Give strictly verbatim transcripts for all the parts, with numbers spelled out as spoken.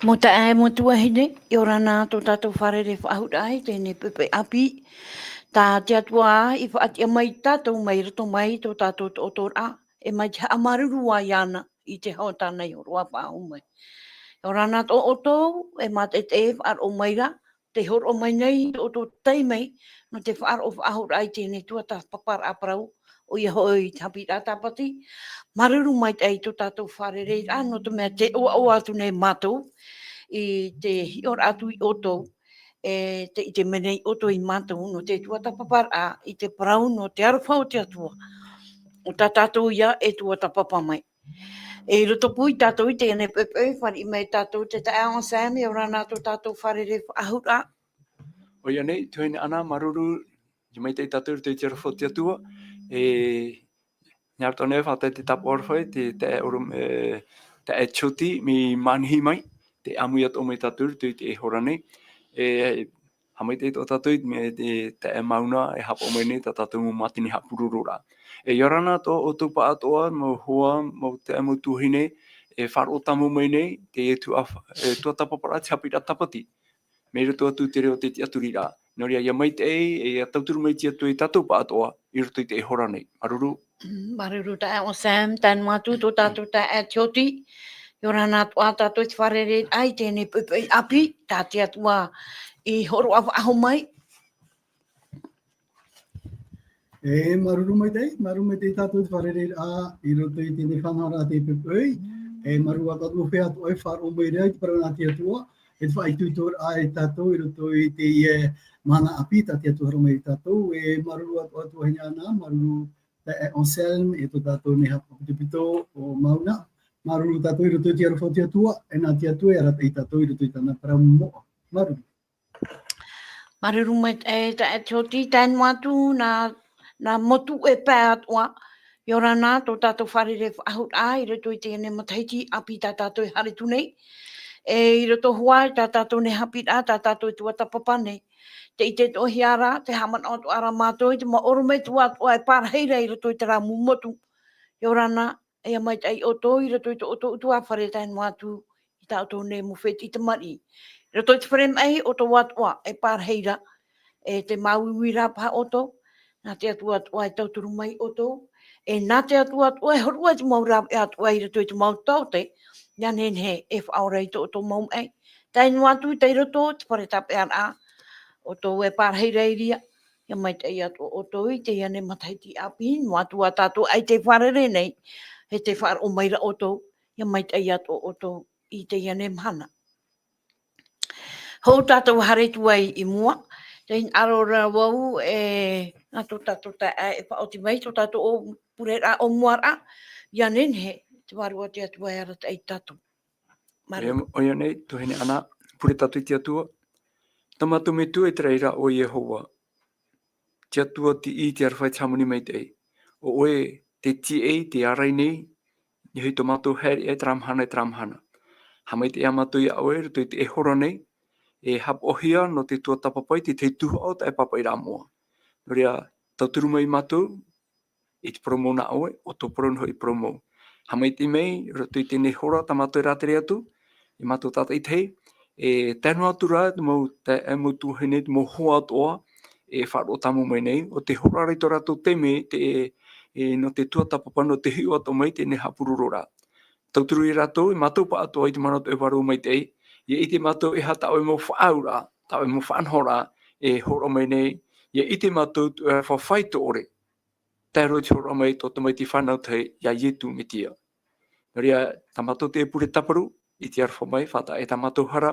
Mau taeaʻe, mau tuahine, ʻia ora na tō tātou fārerei faʻahou i teie nei poʻipoʻi ʻāpī. Tā te Atua i faʻatiʻa mai tātou mai roto mai tō tātou toʻotoʻoraʻa, e mai te haʻamāuruuru ā iāna i te hōʻē tāna i hōroʻa faʻahou mai. ʻIa ora na tō ʻoutou, e mātaʻitaʻi e faʻaroʻo mai ra, tē hōroʻa mai nei tō ʻoutou taime, nō te faʻaroʻo faʻahou i teie nei tuatāpaparaʻa parau, ʻoia hoʻi te haʻapiʻiraʻa tāpati. Māuruuru maitaʻi tō tātou fārereiraʻa, nō te mea tē ʻoaʻoa atu nei mātou, i te hiʻoraʻa atu ia ʻoutou, e te, i te mea nei ʻoutou ia mātou, nō te tuatāpaparaʻa, i te parau nō te aroha o te Atua. ʻO tā tātou ia e tuatāpapa mai. E i roto pū ia tātou i teie nei poʻipoʻi, fāriʻi mai tātou te taeaʻe Sam, ʻia ora na tō tātou fārerei faʻahou. ʻOia nei, tuahine Ana, māuruuru, ʻia maitaʻi tātou i roto i te aroha o te Atua, e, nā roto nei, faʻatae te tāpaʻo aroha, te, te ʻorometua, e, te Tioti, mai Manihi mai, tē ʻāmui atoʻa mai tātou i roto i teie hora nei, e, haʻamaitaʻi atoʻa tātou i te mea, e, te, te Mauna, e haʻapaʻo mai nei tā tātou mau mātini haʻapurororaʻa. E, ʻia ora na tō ʻoutou pāʻatoʻa, mau hoa, mau taeaʻe, mau tuahine, e faʻaroʻo tāmau mai nei, teie tuatāpaparaʻa, te haʻapiʻiraʻa tāpati. Mai roto atu i te reo o te tiʻaturiraʻa. Nō reira, ʻia maitaʻi, e ʻia tauturu mai te Atua ia tātou pāʻatoʻa, i roto i teie hora nei. Māuruuru. Mm, māuruuru taeaʻe Sam, tae noa atu tō tātou taeaʻe Tioti. ʻIa ora na atoʻa tātou i te fārereiraʻa i teie nei poʻipoʻi ʻāpī, tā te Atua i hōroʻa faʻahou mai. E, māuruuru maitaʻi, māuruuru maitaʻi tātou i te fārereiraʻa, i roto i teie nei faʻanahoraʻa i teie poʻipoʻi. E, māuruuru atoʻa, mea atoʻa e faʻaroʻo mai ra i te parau nā te Atua, e te faʻaitoitoraʻa ia tātou, i roto i teie mahana ʻāpī, tā te Atua hōroʻa mai ia tātou, e, māuruuru atoʻa tuahine Ana, māuruuru taeaʻe Anselme, e tō tātou nei haʻapaʻo pitopito ʻo Mauna, māuruuru tātou i roto i te aroha o te Atua, e nā te Atua e arataʻi ia tātou i roto i tāna parau moʻa. Māuruuru. Māuruuru maitaʻi, e, taeaʻe Tioti, tae noa atu nā, nā Motu e pae atoʻa, ʻia ora na tō tātou fārerei faʻahou i roto i teie nei matahiti ʻāpī tā tātou e haere atu nei. E, i roto hoʻi tā tātou nei haʻapiʻiraʻa, tā tātou e tuatāpapa nei. Tē ʻite atoʻahia ra, tē haʻamanaʻo atoʻa ra mātou i te mau ʻorometua atoʻa e pārahi ra i roto i terā mau motu. ʻIa ora na, ʻia maitaʻi ʻoutou i roto i tō ʻoutou ʻutuāfare tae noa atu i tā ʻoutou nei mau fētiʻi tamariʻi. I roto i te fare maʻi ʻoutou atoʻa e pārahi ra, e tē māuiui ra paha ʻoutou, nā te Atua atoʻa e tauturu mai ia ʻoutou, e nā te Atua atoʻa e hōroʻa i te mau rāveʻa atoʻa i roto i te mau taote, ʻia nehenehe e faʻaora i tō ʻoutou mau maʻi. Tae noa atu i roto i te fare tāpeʻaraʻa, ʻoutou e pārahi ra i reira, ʻia maitaʻi atoʻa ʻoutou i teie nei matahiti ʻāpī, noa atu ā tātou ʻaita e fārerei nei, e tē faʻaroʻo mai ra ʻoutou, ʻia maitaʻi atoʻa ʻoutou i teie nei mahana. Hou tātou haere atu ai i mua, tē hinaʻaro ra vau, e, nā tō tātou taeaʻe e faʻaoti mai, tō tātou pureraʻa ʻōmuaraʻa, ʻia nehenehe te Vārua o te Atua e arataʻi ia tātou. Māuruuru. E, ʻoia nei, tuahine Ana, pure tātou i te Atua. Tā mātou Metua i te raʻi ra ʻo Iehova. Te Atua tiʻi, te aroha, te hāmani maitaʻi. ʻO ʻoe te tiaʻi, te ārai nei, i niʻa i tō mātou haereʻa i terā mahana, i terā mahana. Haʻamaitaʻi ā mātou iā ʻoe, i roto i teie hora nei, e haʻapaʻohia nō te tuatāpapa i te tahi tuhaʻa o taʻata e pāpaʻiraʻa moʻa. Nō reira, tauturu mai mātou, i te parau mau nā ʻoe, ʻo tō parau noa hoʻi parau mau. Haʻamaitaʻi mai, i roto i teie hora tā mātou e rātere atu, e mātou tātaʻitahi, e tae noa atu ra, te mau, te, e mau tuahine, te mau hoa atoʻa, e faʻaroʻo tāmau mai nei, ʻo tē hōroʻa ra i tō rātou taime, te, e, e, nō te tuatāpapa, nō te hiʻo atoʻa mai i teie nei haʻapurororaʻa. Tauturu ia rātou, e mātou pāʻatoʻa i te mana o te Vārua Maitaʻi, ʻia ʻite mātou e aha tā ʻoe mau faʻaauraʻa, tā ʻoe mau faʻanahoraʻa, e hōroʻa mai nei, ʻia ʻite mātou tō ʻoe faʻaitoito ʻore. Tae roa i te hōroʻa mai tō te Tamaiti fānau tahi, iā Ietu Metia. Nō reira, tā mātou te pure tāparu, i te aroha mai, faʻataʻa e tā mātou hara,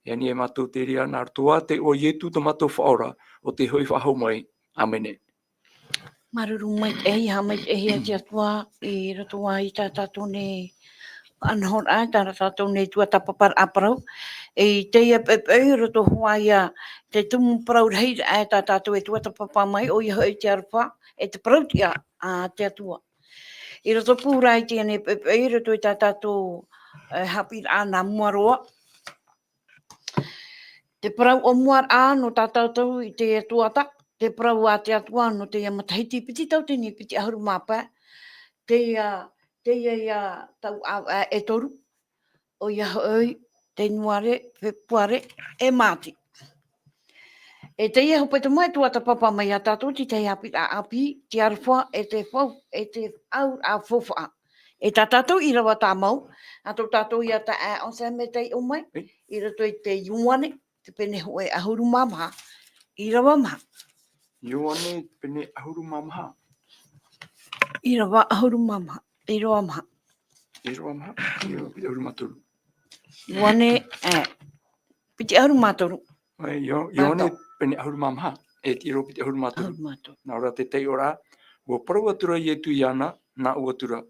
e ani e mātou te reira nā roto ā te iʻoa o Ietu tō mātou Faʻaora, ʻo tē hoʻi faʻahou mai. ʻĀmene. Māuruuru maitaʻi, haʻamaitaʻihia te Atua, i roto ā i tā tātou nei faʻanahoraʻa, tā tātou nei tuatāpaparaʻa parau. I teie poʻipoʻi, i roto hoʻi ia te tumu parau rahi, e tā tātou e tuatāpapa mai, ʻoia hoʻi te aroha, e te parau tiʻa a te Atua. I roto pū ra i teie nei poʻipoʻi, i roto i tā tātou, e, haʻapiʻiraʻa nā mua roa. Te parau ʻōmuaraʻa nō tā tātou i te tuatāpapa, te parau a te Atua nō teie matahiti piti tauatini piti ʻahuru mā pae, teie, teie ia tau ʻāvaʻe e toru, ʻoia hoʻi, ʻEnuare, Fepuare, e Māti. E teie hepetoma e tuatāpapa mai ia tātou te tahi haʻapiʻiraʻa ʻāpī, te aroha, e te fau, e te faufaʻa. E tā tātou ʻīrava tāmau, ʻa tō tātou ia taeaʻe Anselme e taiʻo mai, i roto i te Ioane, te pene hōʻē ʻahuru mā maha, ʻīrava maha. Ioane, pene ʻahuru mā maha. ʻĪrava ʻahuru mā maha, ʻīrava maha. ʻĪrava maha, ʻīrava, piti ʻahuru mā toru. Ioane, e, piti ʻahuru mā toru. ʻAe, Io-, Ioane, pene ʻahuru mā maha, e te ʻīrava piti ʻahuru mā toru. ʻAhuru mā toru. Nā ʻō ra te taiʻoraʻa, ʻua parau atu ra Ietu iāna, nā ʻō atu ra,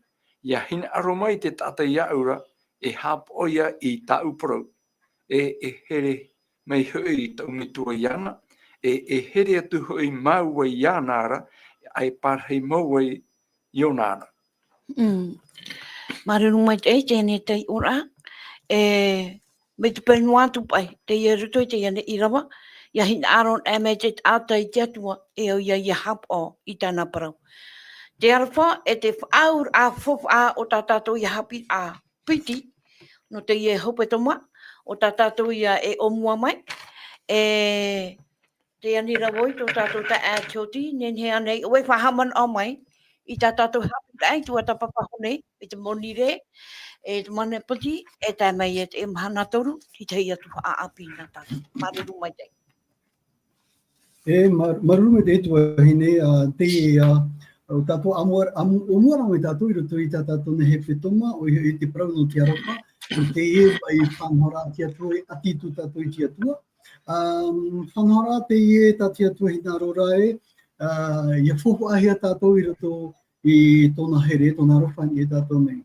ʻIa hinaʻaro mai te taʻata iāʻu ra, e haʻapaʻo ia i tāʻu parau. E, e here mai hoʻi taʻu metua iāna, e, e here atu hoʻi māua iāna ra, ʻae e pārahi mau ai iāna ra. Mm. Māuruuru maitaʻi teie taiʻoraʻa, e, mai te peu noa atu paʻi, teie roto i teie nei ʻīrava, ʻia hinaʻaro anaʻe mai te taʻata i te Atua, e au ia ʻia haʻapaʻo i tāna parau. Te aroha, e te faʻauraʻa faufaʻa o tā tātou ia haʻapiʻiraʻa piti, nō teie hepetoma, ʻo tā tātou ia e ʻōmua mai, e, tē ani ra vau i tō tātou taeaʻe Tioti, nehenehe ānei ʻoe e faʻahaʻamanaʻo mai, i tā tātou haʻapiʻiraʻa i tuatāpapa nei, i te Monirē, e te Manapoti, e tae mai i te mahana toru, te tahi atu haʻaʻāpī nā tātou. Māuruuru maitaʻi. E, mā-, māuruuru maitaʻi tuahine, ā, teie, ā, ʻo tātou ʻāmua, ʻāmu-, ʻōmua rā mai tātou i roto i tā tātou nei hepetoma, ʻoia hoʻi te parau nō te aroha, teie, ā, faʻanahoraʻa a te Atua, e ʻati atu tātou i te Atua. Ā, faʻanahoraʻa teie tā te Atua hinaʻaro ra ē, ā, ʻia faufaʻahia tātou i roto i tōna here, tōna aroha i niʻa ia tātou nei.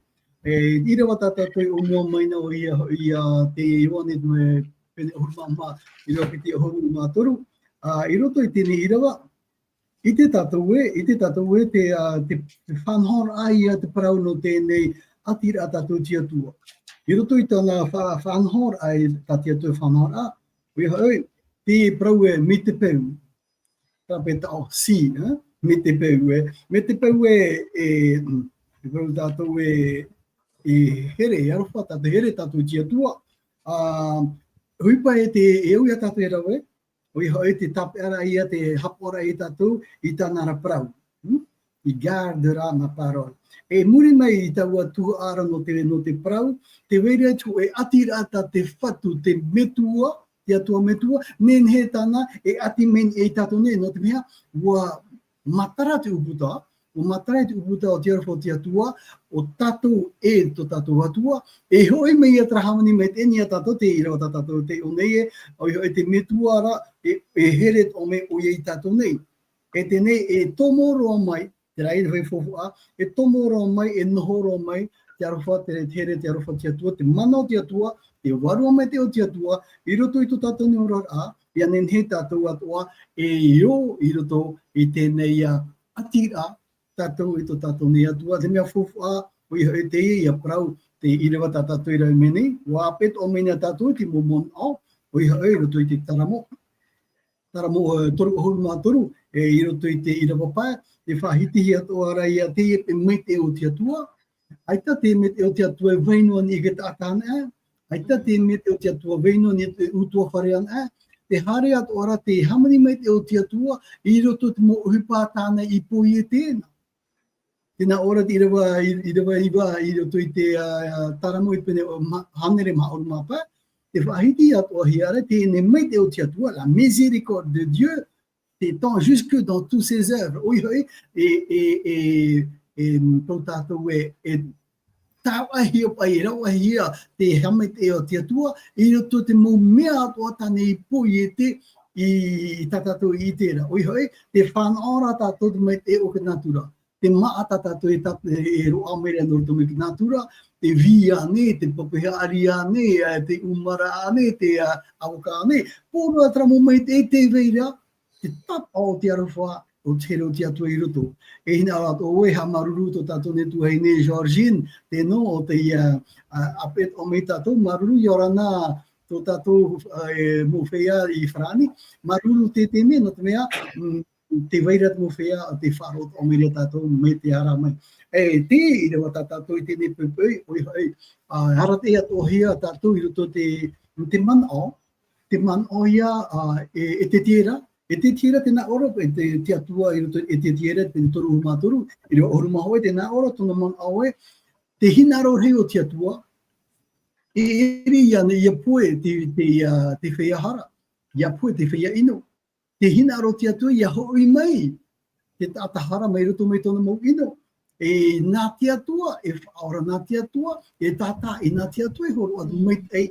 E, ʻīrava tā tātou i ʻōmua mai na ʻoia, ʻoia te Ioane mai pene ʻahuru mā maha, ʻīrava piti ʻahuru mā toru. Ā, i roto i teie nei ʻīrava, ʻite tātou ē, ʻite tātou ē te, ā, te, te faʻanahoraʻa ia te parau nō teie nei ʻatiraʻa a tātou i te Atua. I roto i tāna fa-, faʻanahoraʻa i tā te Atua faʻanahoraʻa, ʻoia hoʻi, te parau ē, mai te peu. Tāpeʻa taʻo, si, ā? Mai te peu ē. Mai te peu ē, e, mm, e parau tātou ē, e here, e aroha tātou, here tātou i te Atua. Ā, ʻohipa ē te, e au ia tātou e rave, ʻoia hoʻi te tāpeʻaraʻa ia, te haʻapaʻoraʻa ia tātou i tāna ra parau. Hmm? Il gardera ma parole. E muri mai i taua tuhaʻa ra nō te, nō te parau, tē vai ra te hōʻē ʻatiraʻa tā te Fatu, te Metua, te Atua Metua, nehenehe tāna e ʻati mai i tātou nei, nō te mea, ʻua matara te ʻūputa, ʻua matara te ʻūputa o te aroha o te Atua, ʻo tātou e tō tātou Atua, e hoʻi mai ia terā hāmani maitaʻi i niʻa ia tātou, te ʻīrava tā tātou e taiʻo nei ē, ʻoia hoʻi te Metua ra, e, e here atoʻa mai ʻoia ia tātou nei. E teie nei, e tomo roa mai, terā ia te faufaʻa, e tomo roa mai, e noho roa mai, te aroha, te, te here, te aroha o te Atua, te mana o te Atua, te vārua maitaʻi o te Atua, i roto i tō tātou nei oraraʻa, ʻia nehenehe tātou atoʻa, e ō i roto i teie nei ʻatiraʻa, tātou i tō tātou nei Atua, te mea faufaʻa, ʻoia hoʻi teie ia parau, te ʻīrava tā tātou i rave mai nei, ʻua ʻāpeʻe atoʻa mai na tātou i te mau manaʻo, ʻoia hoʻi i roto i te Taramo. Taramo, e, toru ʻahuru mā toru, e, i roto i te ʻīrava pae, e faʻahitihia atoʻa ra ia teie e maitaʻi o te Atua. ʻAita te maitaʻi o te Atua e vai noa nei i te taʻata anaʻe, ʻaita te maitaʻi o te Atua e vai noa nei i te ʻutuāfare anaʻe, tē haere atoʻa ra te hāmani maitaʻi o te Atua i roto i te mau ʻohipa tāna i poiete na. Tē nā ʻō ra te ʻīrava, ʻī-, ʻīrava iva i roto i te, ā, Taramo i te pene, ā, ma-, hānere mā ʻahuru mā pae, tē faʻahiti atoʻa hia ra teie maitaʻi o te Atua, la miséricorde de Dieu, s'étend jusque dans toutes ses œuvres. ʻOia hoʻi, e, e, e, e, tō tātou e, e tāvaʻihia paʻi, e ravaʻihia te haʻamaitaʻi o te Atua, i roto i te mau mea atoʻa tāna i poiete i, i tā tātou i ʻite ra. ʻOia hoʻi, tē fānaʻo ra tātou te maitaʻi o te nātura. Te māʻa tā tātou e ta-, e, e roaʻa mai ra nō roto mai te nātura, te vī ānei, te pape haʻari ānei, e, te ʻumara ānei, te, ā, ʻāvaka ānei. Pōroa terā mau maitaʻi tē vai ra, te tāpaʻo o te aroha, o te here o te Atua i roto. E hinaʻaro atoʻa vau e haʻamāuruuru tō tātou nei tuahine Georgine, tē nō ʻo te, ā, ā, ʻāpeʻe atoʻa mai tātou, māuruuru ʻia ora na tō tātou, ā, e, mau feiā i Farāni, māuruuru te, te mea, nō te mea, mm, te vai ra te mau feiā, te faʻaroʻo mai ra tātou, mai te ara mai. E, te, i rewa tā tātou i teie poʻipoʻi, ʻoia hoʻi, ā, arataʻi atoʻa hia tātou i roto te, te manaʻo, te manaʻo ia, ā, e, e te tiera, e te tiera te nā ʻō ra, e te, te Atua i roto, e te tiera, te toru mā toru, i rewa ʻahuru mā hōʻē te nā ʻō ra, tōna manaʻo ē, te hinaʻaro rahi o te Atua, e ʻere ia nei, ia pohe te, te, ā, te feiā hara, ia pohe te feiā ʻino. Te hinaʻaro o te Atua, ia hoʻi mai te taʻata hara mai roto mai tōna mau ʻino. E nā te Atua, e faʻaora nā te Atua, e tātaʻi nā te Atua, e hōroʻa atu mai, e,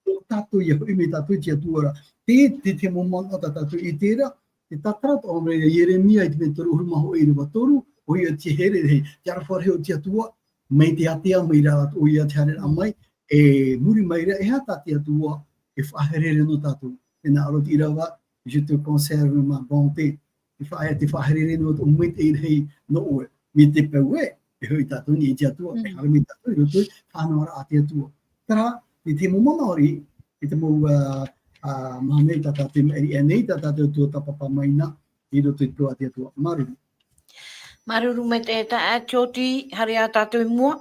o tātou, ia hoʻi mai tātou i te Atua ra. Te, te, te mau manaʻo tā tātou i terā, te tātara atoʻa mai Ieremia i te mea toru ʻahuru mā hōʻē i rewa toru, ʻoia te here rahi, te aroha rahi o te Atua, mai te ātea mai ra, ʻoia te haereraʻa mai, e muri mai ra, e aha tā te Atua, e faʻaherehere nō tātou. Tē nā ʻō ra te ʻīrava, je te conserve ma bonté. Te faʻa-, te faʻaherehere nō tō maitaʻi rahi nō ʻoe. Mai te peu ē, e hoʻi tātou nei i te Atua, e Mm. haere mai tātou i roto i te faʻanahoraʻa a te Atua. Terā, i te mau manaʻo riʻi, i te mau, ā, ā, mahana i tā tātou i maʻiri aʻe nei, tā tātou tuatāpapa mai na, i roto i te parau a te Atua. Māuruuru. Māuruuru maitaʻi e taeaʻe Tioti, haere ā tātou i mua.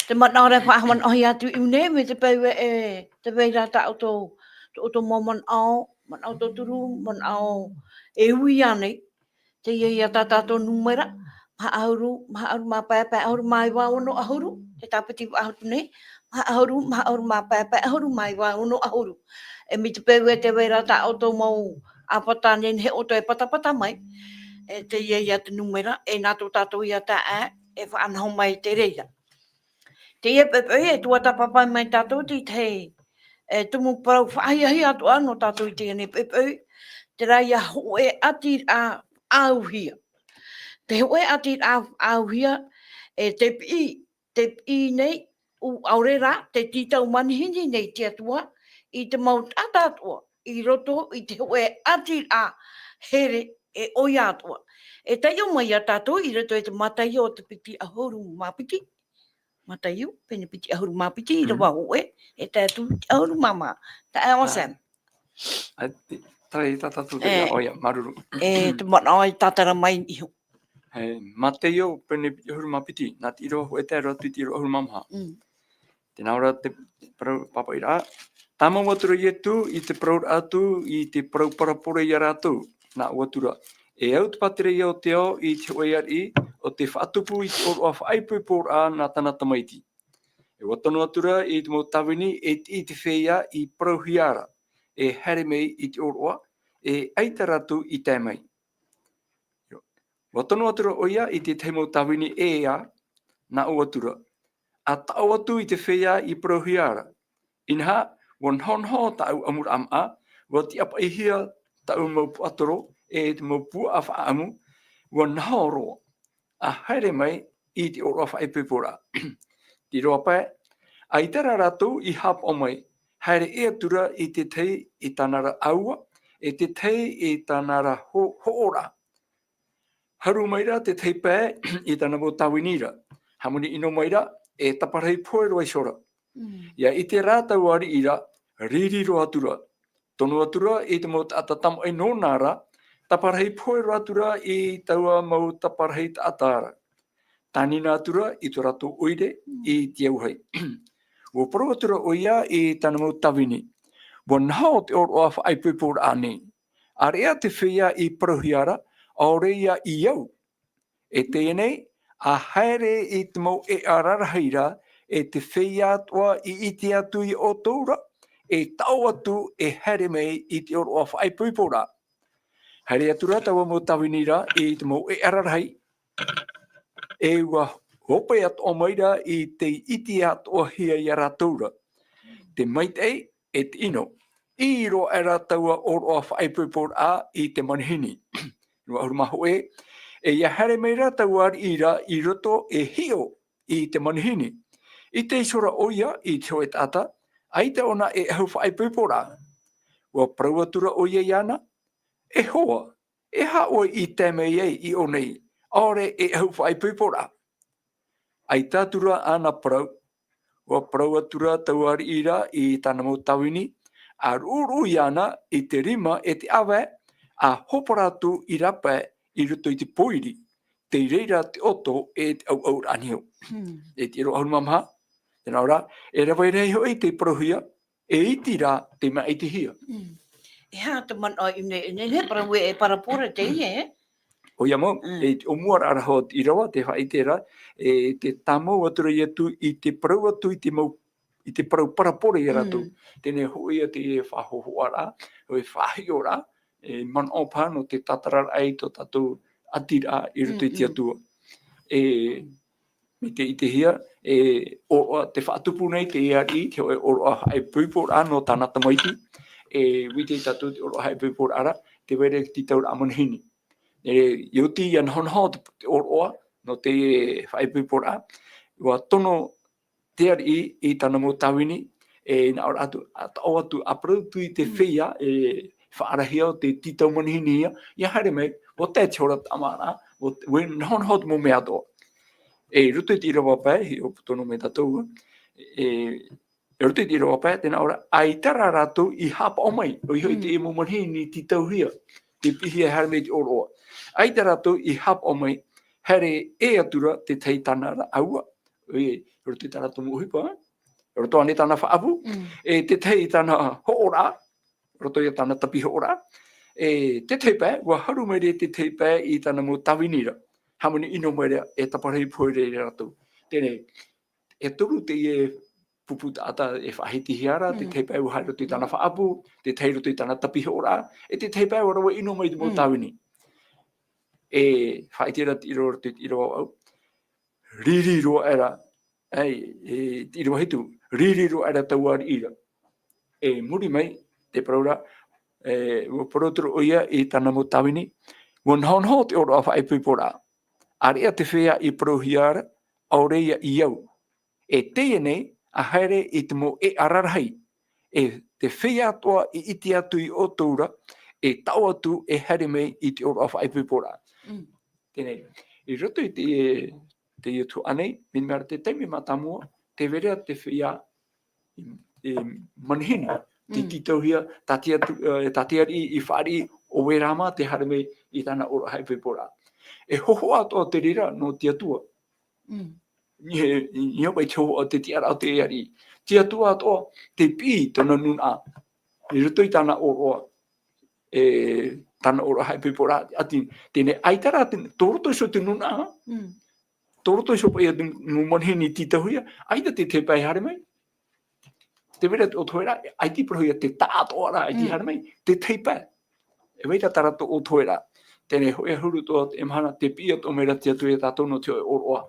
Te manaʻo ra e faʻamanaʻohia atu i ʻō nei, mai te peu ē, e, te vai ra tā ʻoutou, tō ʻoutou mau manaʻo, manaʻo tauturu, manaʻo e ui ā nei. Teie ia tā tātou nūmera, maha ʻahuru, maha ʻahuru mā pae, pae ʻahuru mā iva ono ʻahuru, te tāpiti faʻahou nei, maha ʻahuru, maha ʻahuru mā pae, pae ʻahuru mā iva ono ʻahuru. E mai te peu ē te vai ra tā ʻoutou mau ʻāpata nehenehe ʻoutou e patapata mai, e teie ia te nūmera, e nā tō tātou ia taeaʻe, e faʻanaho mai i te reira. Teie poʻipoʻi e tuatāpapa mai tātou i te tahi, e, tumu parau faʻahiahia atoʻa nō tātou i teie nei poʻipoʻi, terā ia hōʻē ʻati ʻāʻauhia. Te hōʻē ʻati ʻāʻauhia, e te piʻi, te piʻi nei, ʻu ʻaore rā, te tītau manihini nei te Atua, i te mau taʻata atoʻa, i roto i te hōʻē ʻati here e ʻoia atoʻa. E taiʻo mai ia tātou i roto i te Mataio o te piti ʻahuru mā piti, Mataio, pene piti ʻahuru mā piti, i Mhm. rewa hōʻē, e tae atu i te ʻahuru mā maha. Taeaʻe Sam. Ā, te, tae tā tātou te E, ʻoia, māuruuru. E, te manaʻo e tātara mai iho. E, Mataio, pene piti ʻahuru mā piti, nā te ʻīrava hōʻē tae roa atu i te ʻīrava ʻahuru mā maha. Mm. Tē nā ʻō ra te parau pāpaʻiraʻa. Tāmau atu ra Ietu i te parau atu, i te parau parabole ia rātou, nā ʻō atu ra. E au te pātireia o te ao i te hōʻē ariʻi, ʻo tē faʻatupu i te ʻōroʻa faʻaipoiporaʻa nā tāna tamaiti. E ʻua tono atu ra i te mau tāvini, e tiʻi te feiā i parauhia ra, e haere mai i te ʻōroʻa, e ʻaita rātou i tae mai. ʻUa tono atu ra ʻoia i te tahi mau tāvini ʻē ā, nā ʻō atu ra. ʻA taʻo atu i te feiā i parauhia ra. Inaha, ʻua nahonaho tāʻu ʻamuraʻa māʻa, ʻua tiʻapaʻihia tāʻu mau puaʻatoro, e te mau puaʻa faʻaʻamu, ʻua naho roa. ʻA haere mai i te ʻōroʻa faʻaipoiporaʻa. Te ʻīrava pae, ʻaita rā rātou i haʻapaʻo mai, haere ʻē atu ra i te tahi i tāna ra ʻāua, e te tahi i tāna ra ho-, hoʻoraʻa. Haru mai ra te tahi pae i tāna mau tāvini ra. Hāmani ʻino mai ra, e taparahi pohe roa iho ra. Mm. ʻIa ʻite rā taua ariʻi ra, riri roa atu ra. Tono atu ra i te mau taʻata tamaʻi nōna ra, taparahi pohe roa atu ra i taua mau taparahi taʻata ra. Tānina atu ra i tō rātou ʻoire Mm. i te auahi. ʻUa parau atu ra ʻoia i tāna mau tāvini. ʻUa naho te ʻōroʻa faʻaipoiporaʻa nei. ʻAreʻa te feiā i parauhia ra, ʻaore ia i au. E teie nei, ʻa haere i te mau ʻēʻa rarahi ra, e te feiā atoʻa i ʻite atu ia ʻoutou ra, e taʻo atu, e haere mai i te ʻōroʻa faʻaipoiporaʻa. Haere atu ra taua mau tāvini ra i te mau ʻēʻa rarahi, e ʻua hope atoʻa mai ra i te ʻite atoʻahia ia rātou ra. Te maitaʻi, e te ʻino. ʻĪ roa aʻe ra taua ʻōroʻa faʻaipoiporaʻa i te manihini. ʻĪrava ʻahuru mā hōʻē, e ʻia haere mai ra taua ariʻi ra i roto e hiʻo i te manihini. ʻIte iho ra ʻoia i te hōʻē taʻata, ʻaita ʻōna e ʻahu faʻaipoiporaʻa. ʻUa parau atu ra ʻoia iāna, E hoa, e aha ʻoe i tae mai ai i ʻō nei, ʻaore e ʻahu faʻaipoiporaʻa? ʻAita atu ra āna parau, ʻua parau atu ra taua ariʻi ra i tāna mau tāvini, ʻa ruʻuruʻu iāna i te rima e te ʻāvae, ʻa hōpara atu i rāpae i roto i te pōiri, tei reira te ʻoto e te ʻauʻauraʻa niho. Mm. E te ʻīrava ʻahuru mā maha, tē nā ʻō ra, e rave rahi hoʻi te parauhia, e iti rā te māʻitihia. Mm. E aha te manaʻo i nei, nei he parau e parapore teie, e? ʻOia mau, Mm. e te ʻōmuaraʻa ra hoʻi te ʻīrava, tē faʻaʻite ra, e te tāmau atu ra atu i te parau atu i te mau, i te parau parapore ia rātou. Mm. Teie hoʻi ia te faʻahōhoʻaraʻa, e faʻahiʻoraʻa, e manaʻo paha nō te tātararaʻa i tō tātou ʻatiraʻa i roto i te Mm, mm. Atua. E, mai te ʻitehia, e ʻōroʻa, tē faʻatupu nei te ariʻi, te hōʻē ʻōroʻa faʻaipoiporaʻa nō tāna tamaiti, e ʻite tātou te ʻōroʻa faʻaipoiporaʻa ra, tē vai ra te tītauraʻa manihini. E, ʻia oti ʻia nahonaho te, te ʻōroʻa, nō te faʻaipoiporaʻa, ʻua tono te ariʻi i tāna mau tāvini, e nā ʻō ra atu, ʻa taʻo atu, ʻa parau atu i te Mm. feiā, e faʻaarahia ʻo te tītau manihini ia, ʻia haere mai, ʻua tae te hora tāmāraʻa, ʻua, ʻua nahonaho te mau mea atoʻa. E, i roto i te ʻīrava pae, hiʻo tono mai tātou, e, i roto i te ʻīrava pae, tē nā ʻō ra, ʻaita rā rātou i haʻapaʻo mai, ʻoia hoʻi Mm. te mau manihini tītauhia, tei piʻihia e haere mai i te ʻōroʻa. ʻAita rātou i haʻapaʻo mai, haere ʻē atu ra te tahi tāna rāʻau, ʻoia, i roto i tā rātou mau ʻohipa, i roto ānei tāna faʻaʻapu, Mm. e te tahi tāna hoʻoraʻa, i roto ia tāna tapi hoʻoraʻa, e te tahi pae, ʻua haru mai ra te tahi pae i tāna mau tāvini ra. Hāmani ʻino mai ra, e taparahi pohe ra ia rātou. Teie, e toru teie pupu taʻata e faʻahitihia ra, te Mm. tahi pae ʻua haere i roto i tāna faʻaʻapu, te tahi i roto i tāna tapi hoʻoraʻa, e te tahi pae ʻua rave ʻino mai i te mau Mm. tāvini. E faʻaʻite ra te ʻīrava, te ʻīrava ʻauʻau. Riri roa aʻe ra, ai, e, te ʻīrava hitu, riri roa aʻe ra taua ariʻi ra. E muri mai, tē parau ra, e, ʻua parau atu ra ʻoia i tāna mau tāvini, ʻua nahonaho te ʻōroʻa faʻaipoiporaʻa. ʻĀreʻa te feiā i parauhia ra, ʻaore ia i au. E teie nei, ʻa haere i te mau ʻēʻa rarahi. E te feiā atoʻa i ʻite atu ia ʻoutou ra, e taʻo atu e haere mai i te ʻōroʻa faʻaipoiporaʻa. Mm. Teie, i roto i te, e, teie tuhaʻa nei, mea ra te taime mātāmua, tē vai ra te feiā, e, manihini, tei Mm. tītauhia, tā te atu, e, tā te ariʻi i fāriʻi, ʻo vai ra mā te haere mai i tāna ʻōroʻa faʻaipoiporaʻa. E hōhoʻa atoʻa te reira nō te Atua. Mm. Ia, ia vai te hōhoʻa te tiʻaraʻa o te ariʻi. Te Atua atoʻa, tei piʻi tōna nūnaʻa. I roto i tāna ʻōroʻa, e, tāna ʻōroʻa faʻaipoiporaʻa, ʻati, teie, ʻaita rā, te, tō roto iho te nūnaʻa, Mm. tō roto iho paʻi te mau manihini tītauhia, ʻaita te tahi pae haere mai. Tē vai ra te ʻōtoheraʻa, ʻaita i parauhia te taʻatoʻaraʻa, ʻaita i Mm. haere mai, te tahi pae. E vai ra tā rātou ʻōtoheraʻa. Teie hōʻē ʻahuru atoʻa teie mahana, tē piʻi atoʻa mai ra te Atua ia tātou nō te hōʻē ʻōroʻa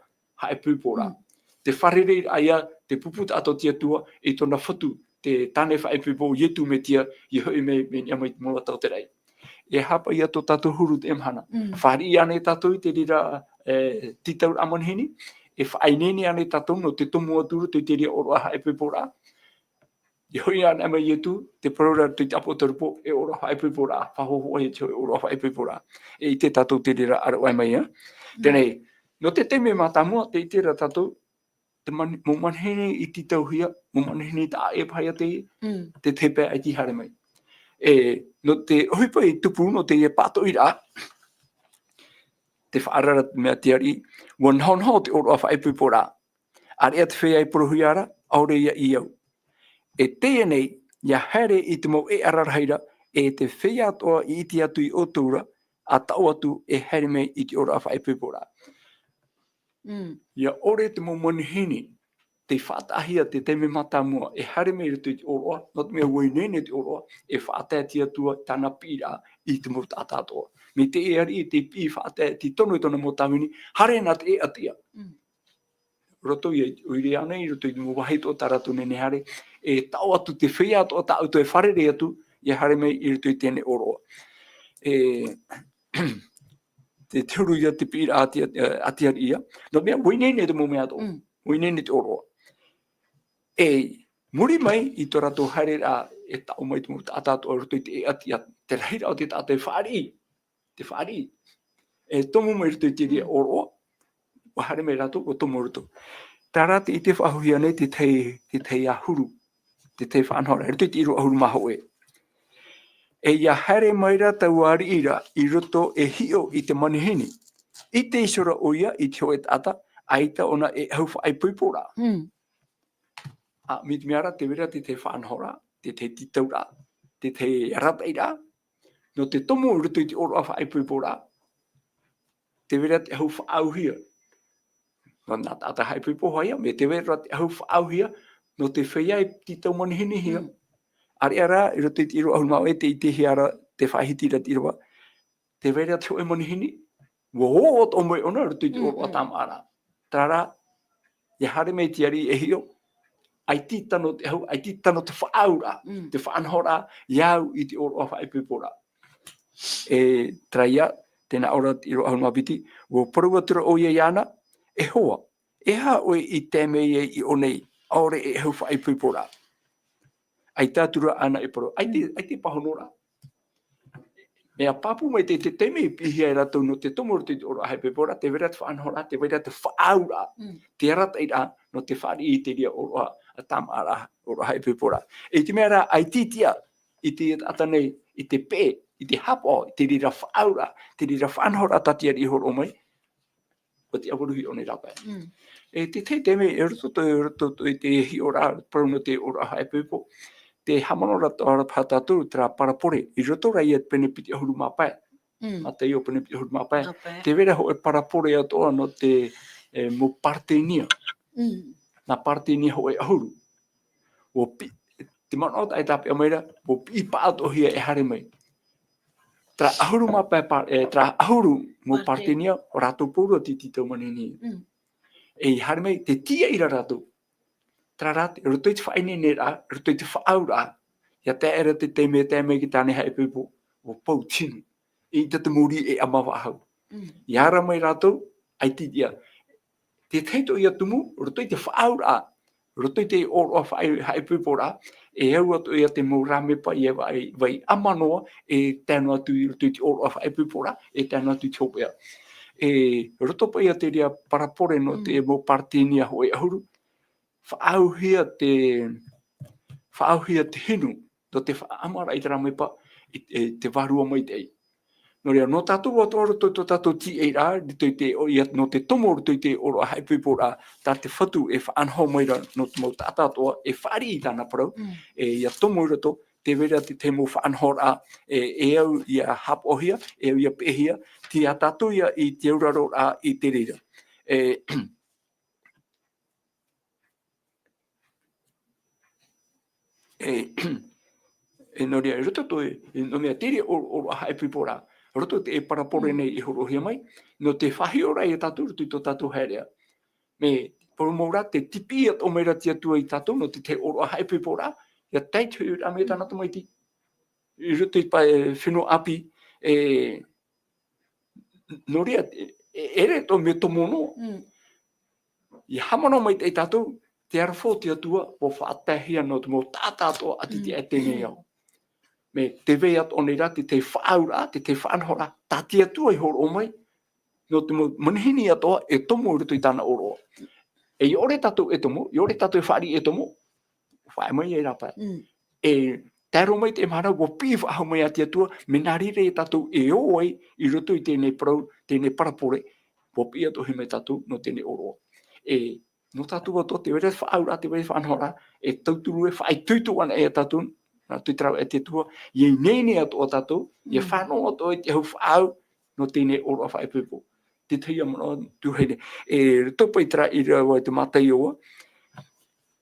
faʻaipoiporaʻa. Mm. Te fārereiraʻa ia, te pupu taʻata o te Atua, i tōna Fatu, te Tāne Faʻaipoipo, Ietu Metia, ʻia hoʻi mai, mai niʻa mai i te mau ata o te raʻi. E aha paʻi ia tō tātou huru teie mahana. Mm. Fāriʻi ānei tātou i te reira, e, tītauraʻa manihini, e faʻaineine ānei tātou nō te tomo atu i te reira ʻōroʻa faʻaipoiporaʻa. ʻIa hoʻi anaʻe mai Ietu, tē parau ra i te ʻĀpotarupo, e ʻōroʻa faʻaipoiporaʻa, faʻahōhoʻa i te hōʻē ʻōroʻa faʻaipoiporaʻa. E ʻite tātou te reira ʻāreʻa mai, ā. Mm. Teie, nō te taime mātāmua, tē ʻite ra tātou, te mani-, mau manihini i tītauhia, mau manihini taʻa ʻē paha ia te, Mm. te tahi pae ʻaita i haere mai. E, nō te ʻohipa i tupu, nō teie pātoʻiraʻa, tē faʻaara ra te mea a te ariʻi, ʻua nahonaho te ʻōroʻa faʻaipoiporaʻa. ʻĀreʻa te feiā i parauhia ra, ʻaore ia i au. E teie nei, ʻia haere i te mau ʻēʻa rarahi ra, e te feiā atoʻa i ʻite atu ia ʻoutou ra, ʻa taʻo atu e haere mai i te ʻōroʻa faʻaipoiporaʻa. Mm. ʻIa ʻore te mau manihini, tei faʻataʻahia te taime mātāmua, e haere mai i roto i te ʻōroʻa, nō te mea ʻua ineine te ʻōroʻa, e faʻatae te Atua tāna piʻiraʻa i te mau taʻata atoʻa. Mai te ariʻi, tei piʻi faʻatae, tei tono i tōna mau tāvini, haere nā te ʻēʻa tiʻa. Mm. Roto ia, ʻoire ānei, i roto i te mau vāhi atoʻa tā rātou nehenehe e haere, e taʻo atu te feiā atoʻa tā ʻoutou e fārerei atu, ʻia haere mai i roto i teie ʻōroʻa. E, te, te huru ia te piʻiraʻa a te, e, a te ariʻi ia. Nō te mea, ʻua ineine te mau mea atoʻa. Mm. ʻUa ineine te ʻōroʻa. E, muri mai i tō rātou haereraʻa e taʻo mai te mau taʻata atoʻa i roto i te ʻēʻa tiʻa, te rahiraʻa o te taʻata e fāriʻi, te fāriʻi. E tomo mai i roto i te reira Mm. ʻōroʻa, ʻua haere mai rātou, ʻua tomo i roto. Terā tē ʻite faʻahou nei te tahi, te tahi ʻahuru, te tahi faʻanahoraʻa, i roto i te ʻīrava ʻahuru mā hōʻē. E ia haere mai ra taua ariʻi ra i roto e hiʻo i te manihini. ʻIte iho ra ʻoia i te hōʻē taʻata, ʻaita ʻōna e ʻahu faʻaipoiporaʻa. Mm. ʻĀ, mai te mea ra, tē vai ra te, te faʻanahoraʻa, te, te tītauraʻa, te, te arataʻiraʻa, nō te tomo i roto i te ʻōroʻa faʻaipoiporaʻa, tē vai ra te ʻahu faʻaauhia. Nō nā taʻata haʻaipoipo hoʻi ïa, mai te vai ra te ʻahu faʻaauhia, nō te feiā e tītau manihinihia. Mm. ʻAreʻa rā, i roto i te ʻīrava ʻahuru mā vaʻu, tē ʻitehia ra, tē faʻahiti ra te ʻīrava, tē vai ra te hōʻē manihini, ʻua ō atoʻa mai ʻōna i roto i te Mm, ʻōroʻa mm. tāmāʻaraʻa. Terā rā, ia haere mai te ariʻi e hiʻo, ʻaita i tano te ʻahu, ʻaita i tano te faʻaauraʻa, Mm. te faʻanahoraʻa, ia au i te ʻōroʻa faʻaipoiporaʻa. E terā ïa, tē nā ʻō ra te ʻīrava ʻahuru mā piti, ʻua parau atu ra ʻoia iāna, E hoa, e aha ʻoe i tae mai ai i ʻō nei, ʻaore e ʻahu faʻaipoiporaʻa? ʻAita atu ra ʻāna e parau, ʻaita, Mm. ʻaita e pāhonoraʻa. Mea pāpū mai te, te taime i piʻihia e rātou nō te tomo i roto i te ʻōroʻa faʻaipoiporaʻa, tē vai ra te faʻanahoraʻa, tē vai ra te faʻaauraʻa, Mm. te arataʻiraʻa, nō te fāriʻi i te reira ʻōroʻa, ā, tāmāʻaraʻa, ʻōroʻa faʻaipoiporaʻa. E i te mea rā, ʻaita i tiʻa, i te taʻata nei, i te peʻe, i te haʻapaʻo, i te reira faʻaauraʻa, te reira faʻanahoraʻa tā te ariʻi i hōroʻa mai, ʻua tiʻa vau i ʻō nei rā paʻi. Mm. E te, te, te mea, i roto, i roto, i te hiʻoraʻa, parau nō te ʻōroʻa faʻaipoipo. Te haʻamanaʻo ra atoʻa ra paha tātou, terā parabole, i roto rā ïa i te pene piti ʻahuru mā pae. Mm. Mataio pene piti ʻahuru mā pae. Mā pae. Tē vai ra hōʻē parabole atoʻa nō te, e, mau paratēnia. Mm. Nā paratēnia hōʻē ʻahuru. ʻUa pi-, te manaʻo tā e tāpeʻa mai ra, ʻua piʻi paʻatoʻahia e haere mai. Terā ʻahuru mā pae pa-, e, terā ʻahuru mau Paratē- paratēnia, ʻo rātou pauroa tei tītau manihini. Mm. E i haere mai, tē tīaʻi ra rātou. Terā rā, i roto i te faʻaineineraʻa, i roto i te faʻaauraʻa, ʻia tae ra te taime e tae mai ki tāna e haʻaipoipo, ʻua pau te hinu. ʻEita te mau riʻi e ʻama faʻahou. Mm. I ara mai rātou, ʻaita i tiʻa. Te tahi atoʻa ïa tumu, roto i te faʻaauraʻa, roto i te ʻōroʻa faʻai-, faʻaipoiporaʻa, e au atoʻa ïa te mau rāmepa ʻia vai, vai ʻama noa, e tae noa atu i roto i te ʻōroʻa faʻaipoiporaʻa, e tae noa atu i te hopeʻa. E, roto paʻi ïa te reira parabole nō te Mm. mau paratēnia hōʻē ʻahuru, faʻaauhia te, faʻaauhia te hinu, nō te faʻaʻamaraʻa i te rāmepa, i, e, te vārua maitaʻi. Nō reira, nō tātou atoʻa roto i tō tātou tīaʻiraʻa, roto i te, ʻo ia, nō te tomo roto i te ʻōroʻa faʻaipoiporaʻa, tā te Fatu e faʻanaho mai ra nō te mau taʻata atoʻa, e fāriʻi i tāna parau, Mm. e, ʻia tomo i roto, tē vai ra te, te mau faʻanahoraʻa, e, e au ʻia haʻapaʻohia, e au ʻia peʻehia, tei ia tātou ïa i te auraroraʻa i te reira. E, E, e nō reira, i roto atoʻa, e, nō te mea tere ʻo, ʻōroʻa faʻaipoiporaʻa, i roto i te parabole Mm. nei i hōroʻahia mai, nō te faʻahiʻoraʻa ia tātou i roto i tō tātou haereʻa. Mea parau mau ra, tē tipiʻi atoʻa mai ra te Atua ia tātou, nō te, te ʻōroʻa faʻaipoiporaʻa, ʻia tae te hoʻi ra mai Mm. tāna tamaiti. I roto i te pae, e, fenua ʻāpī, e, nō reira, e, e, ʻere atoʻa mea tomo noa. Mm. ʻIa haʻamanaʻo maitaʻi tātou, te aroha o te Atua, ʻua faʻataehia nō te mau taʻata atoʻa ʻati Mm. te ʻaita i teie nei ao. Mea tē vai atoʻa nei ra te, te faʻaauraʻa, te, te faʻanahoraʻa, tā te Atua i hōroʻa mai, nō te mau manihini atoʻa e tomo i roto i tāna ʻōroʻa. E ʻia ʻore tātou e tomo, ʻia ʻore tātou e fāriʻi e tomo, faʻaea mai ai rā paʻi. Mm. E tae roa mai te mahana, ʻua piʻi faʻahou mai a te Atua, mea nā reira ia tātou e ō ai i roto i teie nei parau, teie nei parabole, ʻua piʻi atoʻahia mai tātou nō teie nei ʻōroʻa. E, nō tātou atoʻa, tē vai ra te faʻaauraʻa, tē vai ra te faʻanahoraʻa, e tauturu e faʻaitoito anaʻe ia tātou, nā roto i te rāveʻa a te Atua, ʻia ineine atoʻa tātou, ʻia Mm. fānaʻo atoʻa i te ʻahu faʻaau, nō teie nei ʻōroʻa faʻaipoipo. Te tahi ā manaʻo tuahine. E roto paʻi terā ʻīrava i te Mataio,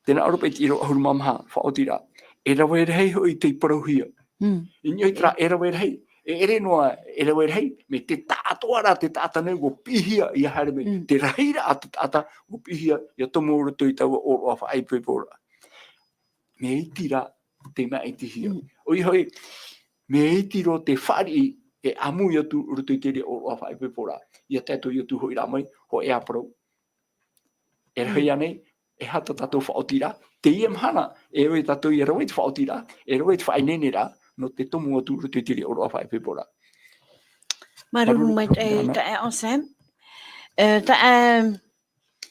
tē nā ʻō ra paʻi te ʻīrava ʻahuru mā maha, faʻaotiraʻa. E rave rahi hoʻi tei parauhia. Mm. I niʻa i terā e rave rahi, e ʻere noa e rave rahi, mea te taʻatoʻaraʻa, te taʻata nei ʻua piʻihia ʻia haere mai. Mm. Te rahiraʻa te taʻata ʻua piʻihia ʻia tomo i roto i taua ʻōroʻa faʻaipoiporaʻa. Mea iti rā, tē māʻitihia. Mm. ʻOia hoʻi, mea iti roa te fāriʻi e ʻāmui atu i roto i te reira ʻōroʻa faʻaipoiporaʻa. ʻIa tae atu, ʻia tuhoʻi rā mai, hōʻē ā parau. E rahi Mm. ānei, e aha tā tātou faʻaotiraʻa? Teie mahana, e rave tātou ʻia rave i te faʻaotiraʻa, e rave i te faʻaineineraʻa, nō te tomo atu i roto i te reira ʻōroʻa faʻaipoiporaʻa. Māuruuru Māuruuru maitaʻi, nā. Taeaʻe Sam. E, taeaʻe,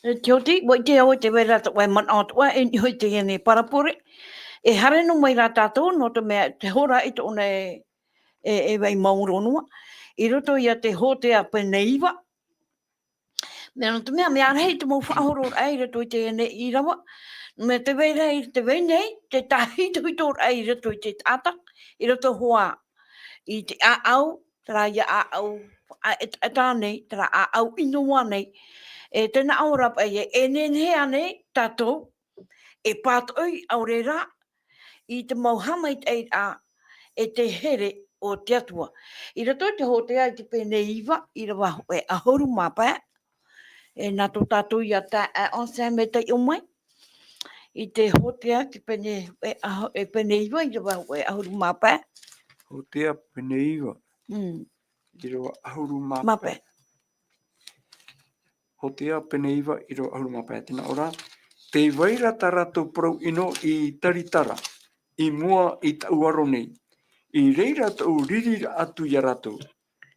e, Tioti, ʻua ʻite au tē vai ra tō ʻoe manaʻo atoʻa, e niʻa i teie nei parabole. E haere noa mai rā tātou, nō te mea, te hora i tō ʻōna e, e, e vai maoro noa, i roto ia te Hotea pene iva. Mea nō te mea, mea rahi te mau faʻahororaʻa i roto i teie nei ʻīrava. Mea te vai rahi, te vai nei, te tāhitohitoraʻa i roto i te taʻata, i roto hoʻi i te ʻāʻau, terā ia ʻāʻau, a, e, e tā nei, terā ʻāʻau ʻino ānei. E tē nā ʻō ra paʻi ē, e nehenehe ānei tātou, e pātoʻi, ʻaore rā, i te mau haʻamaitaʻiraʻa, e te here o te Atua. I roto i te Hotea i te pene iva, ʻīrava hōʻē ʻahuru mā pae, e nā tō tātou ia taeaʻe Anselme e taiʻo mai, i te Hotea te pene, e, ʻaho-, e pene iva, ʻīrava hōʻē ʻahuru mā pae. Hotea pene iva. Mm. ʻĪrava ʻahuru mā pae. Mā pae. Hotea pene iva, ʻīrava ʻahuru mā pae, tē nā ʻō ra: Tē vai ra tā rātou parau ʻino i taritara, i mua i taʻu aro nei. I reira tōʻu riri atu ia rātou.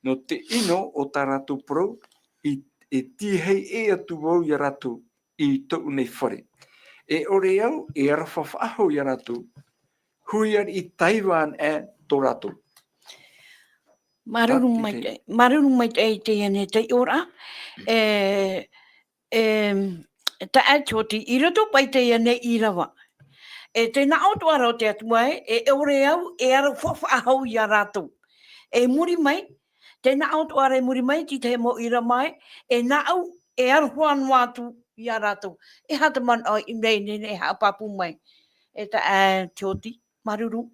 Nō te ʻino o tā rātou parau, i, e tīaʻi atu vau ia rātou i tōʻu nei fare. E ʻore au e aroha faʻahou ia rātou, hui ariʻi taiva anaʻe tō rātou. Māuruuru maitaʻi, māuruuru maitaʻi i teie nei taiʻoraʻa. E, e, taeaʻe Tioti, i roto paʻi i teie nei ʻīrava, e tē nā ʻō atoʻa ra te Atua ē, e ʻore au e aroha faʻahou ia rātou. E muri mai, tē nā ʻō atoʻa ra i muri mai, te tahi mau ʻīrava ē, e nāʻu e aroha noa atu ia rātou. E aha te manaʻo i ʻō nei, e haʻapāpū mai. E taeaʻe Tioti, māuruuru.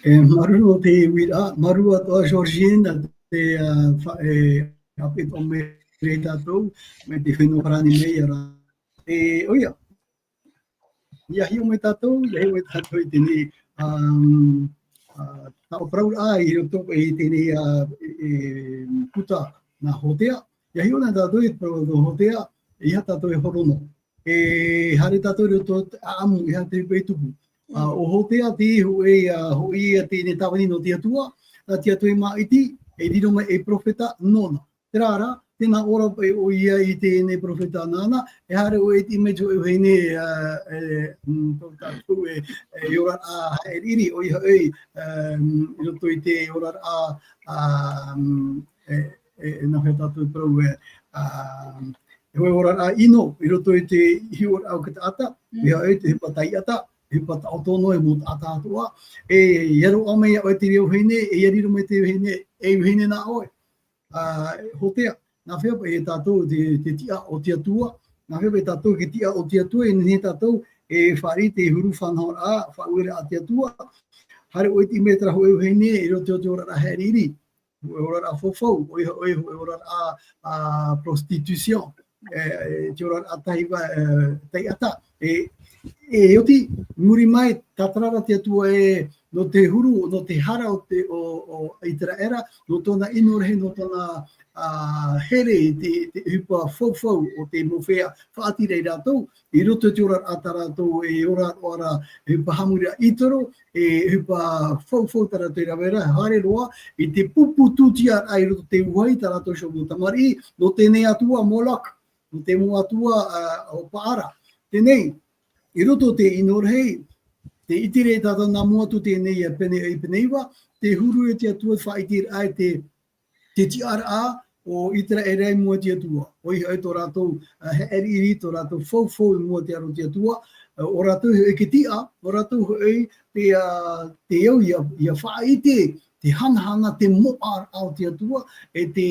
E, māuruuru i te uiraʻa, māuruuru atoʻa Georgine, te, a, fa-, e, ʻāpī atoʻa mai ia tātou, mai te fenua farāni mai ra. E, ʻoia. ʻIa hiʻo mai tātou, ʻia hiʻo mai tātou i teie nei, um, a, taʻo parauraʻa i roto i teie nei, a, e, e, puta nā Hotea. ʻIa hiʻo na tātou i te parau nō Hotea, e aha tātou e horo noa. E haere tātou i roto i te ʻāʻamu, e aha te ʻohipa i tupu. A, ʻo Hotea te hōʻē, a, hōʻē ia teie nei tāvini nō te Atua, nā te Atua i māʻiti, e riro mai ei perofeta nōna. Terā rā, tē nā ʻō ra paʻi ʻoia i teie nei perofeta nāna, e haere ʻoe e tiʻi mai i tō ʻoe vahine, a, e, mm, tō tātou e, e, e oraraʻa haʻairiʻiri, ʻoia hoʻi, e, mm, i roto i te oraraʻa, a, mm, e, e, e nāhea tātou e parau ē, a, e hōʻē oraraʻa ʻino, i roto i te hiʻoraʻa o te taʻata, mm, ʻoia hoʻi te ʻohipa taiʻata, ʻohipa taʻoto noa e mau taʻata atoʻa, e, ʻia roaʻa mai iā ʻoe te reira vahine, e ʻia riro mai te vahine, e vahine nā ʻoe. A, Hotea, nāhea paʻi e tātou te, te tiʻa o te Atua, nāhea paʻi tātou te tiʻa o te Atua, e nehenehe tātou e fāriʻi te huru faʻanahoraʻa, faʻaueraʻa a te Atua, haere ʻoe e tiʻi mai terā hōʻē vahine, i roto i te oraraʻa haʻairiʻiri, hōʻē oraraʻa faufaʻa, ʻoia hoʻi, hōʻē oraraʻa, a, prostitution, e, e, te oraraʻa taiva, e, taiʻata, e, e oti, muri mai, tātara ra te Atua ē, nō te huru, nō te hara o te, o, o ʻĪteraʻera, nō tōna ʻino rahi, nō tōna, a, here i te, te ʻohipa faufaʻa o te mau feiā faʻatira ia rātou, i roto i te oraraʻa tā rātou e ora roa ra, e ʻohipa haʻamoriraʻa ʻĪtero, e ʻohipa faufaʻa tā rātou e rave ra, haere roa, i te pupu tūtiaraʻa i roto i te vāhi tā rātou iho mau tamariʻi, nō teie nei atua Moloch, nō te mau atua, a, o Paara. Teie nei, i roto i te ʻino rahi, tē ʻite ra tātou nā mua atu teie nei, e, pene, e pene iva, te huru e te Atua faʻaʻiteraʻa i te, te tiʻaraʻa o ʻĪteraʻera i mua i te Atua. ʻOia hoʻi tō rātou, a, haʻairiʻiri, tō rātou faufaʻa i mua i te aro o te Atua, a, ʻo rātou hoʻi e tiʻa, ʻo rātou hoʻi te, a, te au ʻia, ʻia faʻaʻite, te hanahana, te moʻaraʻa o te Atua, e te,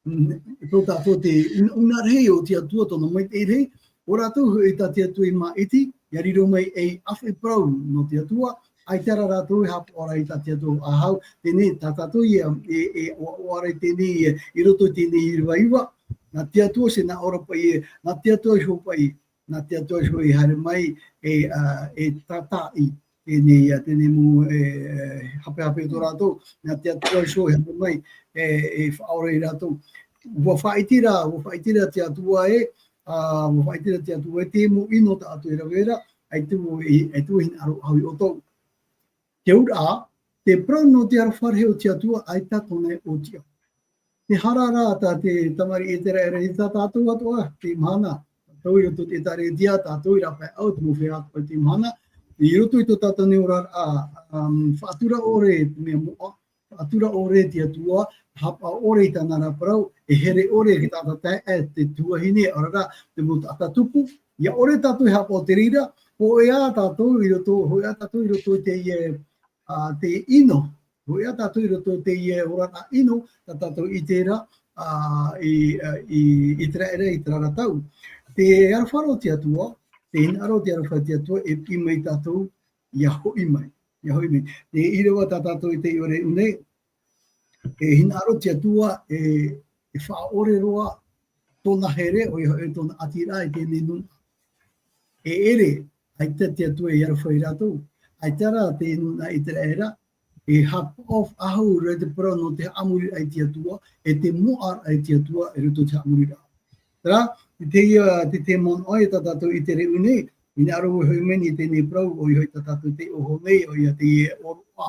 mm, tō tātou te un-, unauna rahi o te Atua, tōna maitaʻi rahi, ʻo rātou hoʻi tā te Atua i māʻiti, ʻia riro mai ei ʻāfaʻi parau nō te Atua, ʻaita rā rātou e haʻapaʻo ra i tā te Atua faʻahou, teie nei tā tātou ïa, e, e, ʻoaʻoa ra i teie nei, e, i roto i teie nei ʻīrava iva, nā te Atua, ʻoia hoʻi nā ʻō ra paʻi, e, nā te Atua iho paʻi, nā te Atua iho i haere mai, e, a, e tātaʻi, teie nei, a, teie nei mau, e, e, hapehape tō rātou, nā te Atua iho i haere mai, e, e faʻaora ia rātou. ʻUa faʻaʻite ra, ʻua faʻaʻite ra te Atua ē, a, ʻua faʻaʻite ra te Atua ē, te mau ʻino tā ʻoutou e rave ra, ʻaita vau e, ʻaita vau e hinaʻaro faʻahou iā ʻoutou. Te auraʻa, te parau nō te aroha rahi o te Atua, ʻaita tōna e ʻōtiʻa. Te hara ra tā te tamariʻi ʻĪteraʻera, tā tātou atoʻa, teie mahana, tātou i roto i te ʻĒtārētia, tātou i rāpae ʻau, te mau feiā atoʻa i teie mahana, I roto i tō tātou nei oraraʻa, um, faʻatura ʻore te mea moʻa, faʻatura ʻore te Atua, haʻapaʻo ʻore i tāna ra parau, e here ʻore ki tā tātou e te tuahine, ʻaore rā, te mau taʻata tupu, ʻia ʻore tātou e haʻapaʻo te reira, hōʻē ā tātou i roto, hōʻē ā tātou i roto i te, e, a, te ʻino, hōʻē ā tātou i roto i te, e, oraraʻa ʻino, tā tātou i terā, a, i, a, i, i terā era, i terā ra tau. Te aroha o te Atua, te hinaʻaro o te aroha o te Atua, e piʻi mai tātou, ʻia hoʻi mai, ʻia hoʻi mai. Te ʻīrava tā tātou i te ʻore ʻū nei, e hinaʻaro te Atua, e, e faʻaʻore roa tōna here, ʻoia hoʻi tōna ʻātīraʻa i teie nei nūnaʻa. E ʻere, ʻaita te Atua e aroha ia rātou, ʻaita rā te nūnaʻa ʻĪteraʻera, e haʻapaʻo faʻahou ra te parau nō te haʻamoriraʻa i te Atua, e te moʻaraʻa i te Atua, i roto i te haʻamoriraʻa. Terā, te, te, te, te manaʻo ia tā tātou i te reira nei, hinaʻaro e hoʻi mai nei i teie nei parau, ʻoia hoʻi tā tātou tei oho nei, ʻoia te ʻōroʻa,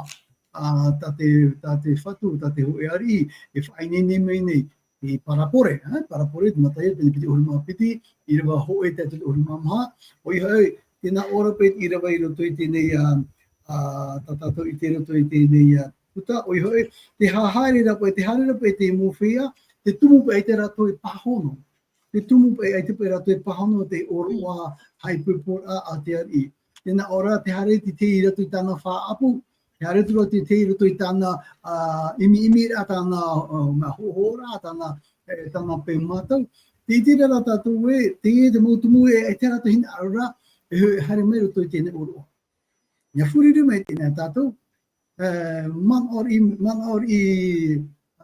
a, tā te, tā te Fatu, tā te hōʻē ariʻi, e faʻaineine mai nei, i parabole, ā, parabole, te Mataio, pene piti ʻahuru mā piti, ʻīrava hōʻē tae atu i te ʻahuru mā maha, ʻoia hoʻi, tē nā ʻō ra paʻi te ʻīrava i roto i teie nei, a, a, tā tātou i te roto i teie nei, a, puta, ʻoia hoʻi, tē haere ra paʻi, tē haere ra paʻi te mau feiā, tē tumu paʻi te rātou e pāhono. Tē tumu paʻi, ʻaita paʻi rātou e pāhono te ʻōroʻa haʻaipoiporaʻa a te ariʻi. Tē nā ʻō ra, tē haere te tei i roto i tāna faʻaʻapu, tē haere atu ra te tei i roto i tāna, a, ʻimiʻimiraʻa, tāna, a, mea hohoʻaraʻa, tāna, e, tāna peu mātau. Tē ʻite ra tātou ē, teie te mau tumu ē, ʻaita rātou hinaʻaro ra, e, e haere mai roto i teie nei ʻōroʻa. ʻIa fāriʻi mai teie nei tātou, e, manaʻo riʻi, manaʻo riʻi,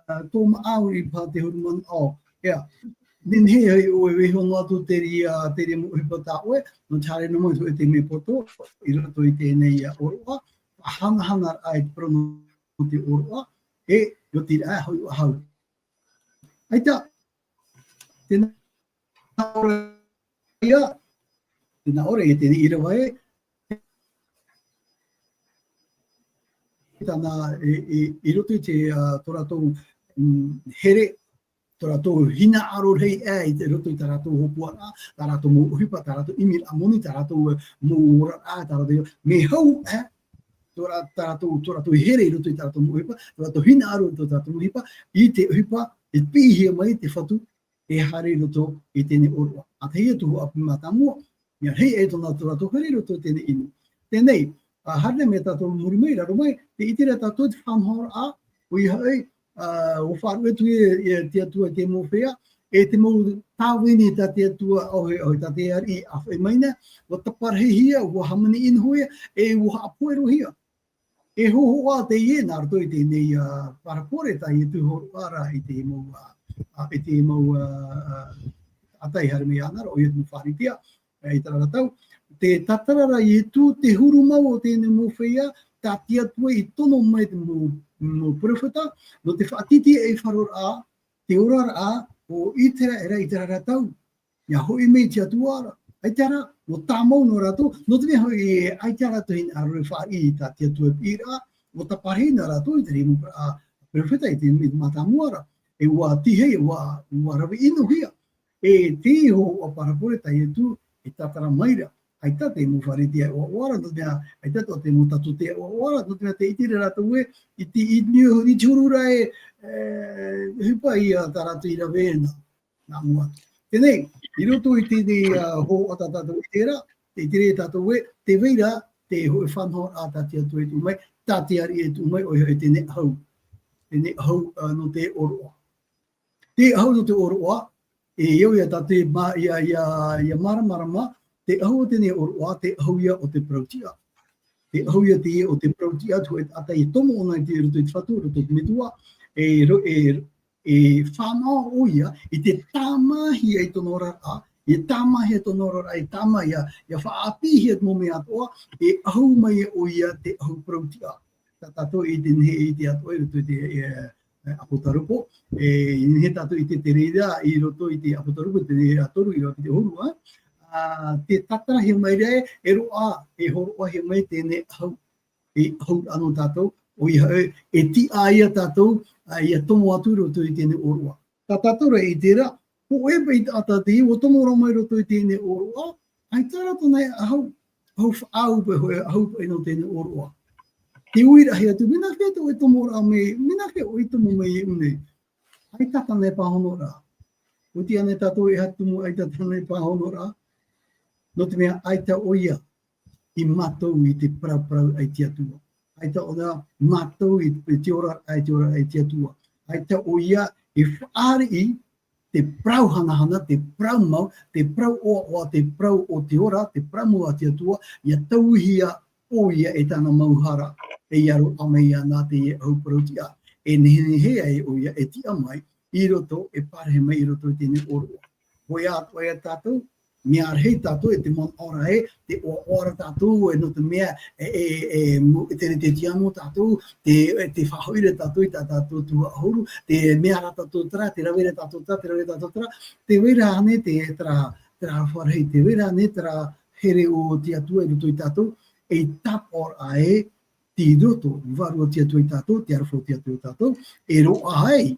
e, tō maʻau riʻi paha te huru manaʻo. ʻEa, nehenehe ʻoe e vaiiho noa atu te reira, te reira mau ʻohipa tā ʻoe, nō te haere noa mai atu i te mea poto, i roto i teie nei ʻōroʻa, faʻahanahana ai te parau nō te ʻōroʻa, e, ʻia oti ra, hau, hau. ʻAita, tē nā ʻō ra ia, tē nā ʻō ra ia teie nei ʻīrava ē, tāna, e, e, i roto i te, a, tō rātou, mm, here, tō rātou hinaʻaro rahi ē, i te roto i tā rātou hopuaraʻa, tā rātou mau ʻohipa, tā rātou ʻimiraʻa moni, tā rātou, e, mau oraraʻa, tā rātou, mea hau, e, tō rā-, tā rātou, tō rātou here i roto i tā rātou mau ʻohipa, tō rātou hinaʻaro i tō rātou mau ʻohipa, i te ʻohipa, e piʻihia mai te Fatu, e haere i roto i teie nei ʻōroʻa. ʻA tahi atu hoʻi ʻāpī mātāmua, mea rahi ai tōna, tō rātou here i roto i teie nei ʻino. Teie nei, a, haere mai tātou i muri mai, raro mai, tē ʻite ra tātou te faʻanahoraʻa, ʻoia hoʻi, a, ʻua faʻaruʻe atu e, e te Atua te mau feiā, e te mau tāvini tā te Atua, ʻoia, ʻoia, tā te ariʻi ʻāfaʻi mai na, ʻua taparahihia, ʻua hāmani ʻino hoʻi, e ʻua haʻapohe roa hia. E hōhoʻa teie nā roto i teie nei, a, parabole tā Ietu i hōroʻa ra i te mau, a, a, i te mau, a, a, taʻata i haere mai iāna ra, ʻoia te mau Pharisea, e, i terā ra tau. Tē tātara ra Ietu, te huru mau o teie nei mau feiā, tā te Atua i tono mai te mau, mau perofeta, nō te faʻatītīraʻa i faroraʻa, te oraraʻa o Iteraera i terā ra tau. ʻIa hoʻi mai te Atua ra. ʻAita rā, ʻua tāmau nō rātou, nō te mea hoʻi, ʻaita rātou hinaʻaro e fāriʻi i tā te Atua piʻiraʻa, ʻua taparahi nā rātou i te reira mau, a, perofeta i te, i te mātāmua ra. E ʻua tīhei, ʻua, ʻua rave ʻinohia. E te hōhoʻa parabole tā Ietu e tātara mai ra. ʻAita te mau Pharisea e ʻoaʻoa ra, nō te mea, ʻaita atoʻa te mau Tatutea e ʻoaʻoa ra, nō te mea tē ʻite ra rātou ē, i te, i te, i te huru ra e, e, ʻohipa ia tā rātou i rave na. Nā mua. Teie nei, i roto i teie nei, a, hōhoʻa tā tātou i ʻite ra, tē ʻite ra tātou ē, tē vai ra te hōʻē faʻanahoraʻa tā te Atua e tuʻu mai, tā te ariʻi e tuʻu mai, ʻoia hoʻi teie nei ʻahu. Teie nei ʻahu, a, nō te ʻōroʻa. Te ʻahu nō te ʻōroʻa, e au ia tātou e mā-, ia, ia, ia māramarama, te ʻahu o teie nei ʻōroʻa, te ʻahu ia o te parautiʻa. Te ʻahu ia teie o te parautiʻa, te hōʻē taʻata e tomo ʻōna i te, i roto i te Fatu, i roto i te Metua, e ro-, e e fānaʻo ʻoia i te tāmāhia i tōna oraraʻa, e tāmāhia tōna oraraʻa, e tāmā ia, ʻia faʻaʻāpīhia te mau mea atoʻa, e ʻahu mai ʻoia te ʻahu parautiʻa. Tā tātou i ʻite nehenehe i te atoʻa i roto i te, e, e, ʻApotarupo, e, i nehenehe tātou i ʻite te reira i roto i te ʻApotarupo, te reira toru, ʻīrava piti ʻahuru, ā. Ā, tē tātarahia mai ra ē, e roaʻa, e hōroʻahia mai teie nei ʻahu. E ʻahu ra nō tātou, ʻoia hoʻi, e tiʻa ia tātou, ā, ʻia tomo atu i roto i teie nei ʻōroʻa. Tā tātou rā i ʻite ra, hōʻē paʻi taʻata teie, ʻua tomo roa mai i roto i teie nei ʻōroʻa, ʻaita rā tōna e ʻahu. Pahu faʻaau paʻi hoʻi, ʻahu paʻi nō teie nei ʻōroʻa. Te uiraʻa atu, mea nā hea tō ʻoe tomoraʻa mai, mea nā hea ʻoe i tomo mai iāʻu nei. ʻAita tāna e pāhonoraʻa. ʻUa tiʻa nei tātou e aha te tumu ʻaita tāna e pāhonoraʻa. Nō te mea ʻaita ʻoia i mātau i te parauparau a te Atua. ʻAita ʻoia mātau i te ora, i te ora a te Atua. ʻAita ʻoia i fāriʻi te parau hanahana, te parau mau, te parau ʻoaʻoa, te parau o te ora, te parau mau a te Atua, ʻia tauihia ʻoia e tāna mau hara, e ʻia roaʻa mai iāna teie ʻahu parau-tiʻa, e nehenehe ai ʻoia e tiʻa mai i roto, e parahi mai i roto i teie nei ʻōroʻa. Hōʻē atoʻa ia tātou, mea rahi tātou, e te manaʻo ra ē, te ʻoaʻoa ra tātou, e nō te mea, e, e, e, mo-, e te retetia nō tātou, te, e te faʻahoʻi ra tātou i tā tātou tuhaʻa huru, te mea ra tātou terā, te rave ra tātou terā, te rave ra tātou terā, tē vai ra ānei te, terā, terā aroha rahi, tē vai ra ānei terā here o te Atua i roto ia tātou, ei tāpaʻoraʻa ē, tei roto, i vārua o te Atua ia tātou, te aroha o te Atua ia tātou, e roaʻa ai,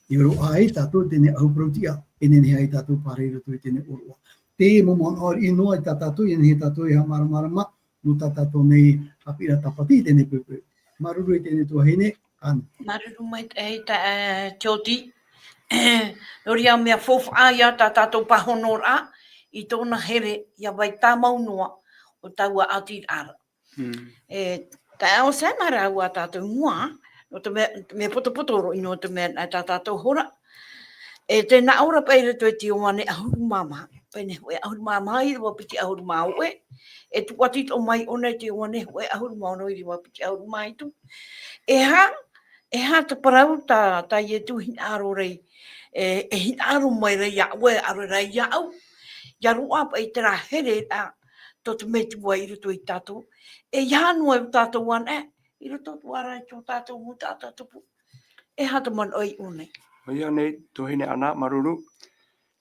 e roaʻa ai tātou teie nei ʻahu parau-tiʻa, e nehenehe ai tātou e pārahi i roto i teie nei ʻōroʻa. Te mau manaʻo riʻi noa ia tātou, e nehenehe tātou e haʻamāramarama, nō tā tātou nei haʻapiʻiraʻa tāpati i teie nei poʻipoʻi. Māuruuru i teie nei tuahine, Anne. Māuruuru maitaʻi, e, Tioti. Nō reira mea faufaʻa ia tā tātou pāhonoraʻa, i tōna here, ʻia vai tāmau noa, ʻo taua ʻātiraʻa ra. Mm. E, taeaʻe Sam, rāua tātou i mua, nō te mea, te mea potopoto roa, nō te mea, nā tā tātou hora. E, tē nā ʻō ra paʻi i roto i te Ioane ʻahuru mā maha, pene hōʻē ʻahuru mā maha, ʻīrava piti ʻahuru mā hōʻē, e tuʻati atoʻa mai ʻōna i te Ioane hōʻē ʻahuru mā ono, ʻīrava piti ʻahuru mā hitu. E aha, e aha te parau tā, tā Ietu hinaʻaro ra, e, e hinaʻaro mai ra iā ʻoe, ʻaore rā iāʻu, ʻia roaʻa paʻi terā here ra, tō te Metua i roto ia tātou. E aha noa ia tātou anaʻe, i roto atoʻa ra i tō tātou mau taʻata tupu. E aha te manaʻo i ʻō nei? ʻOia nei, tuahine Anne, māuruuru.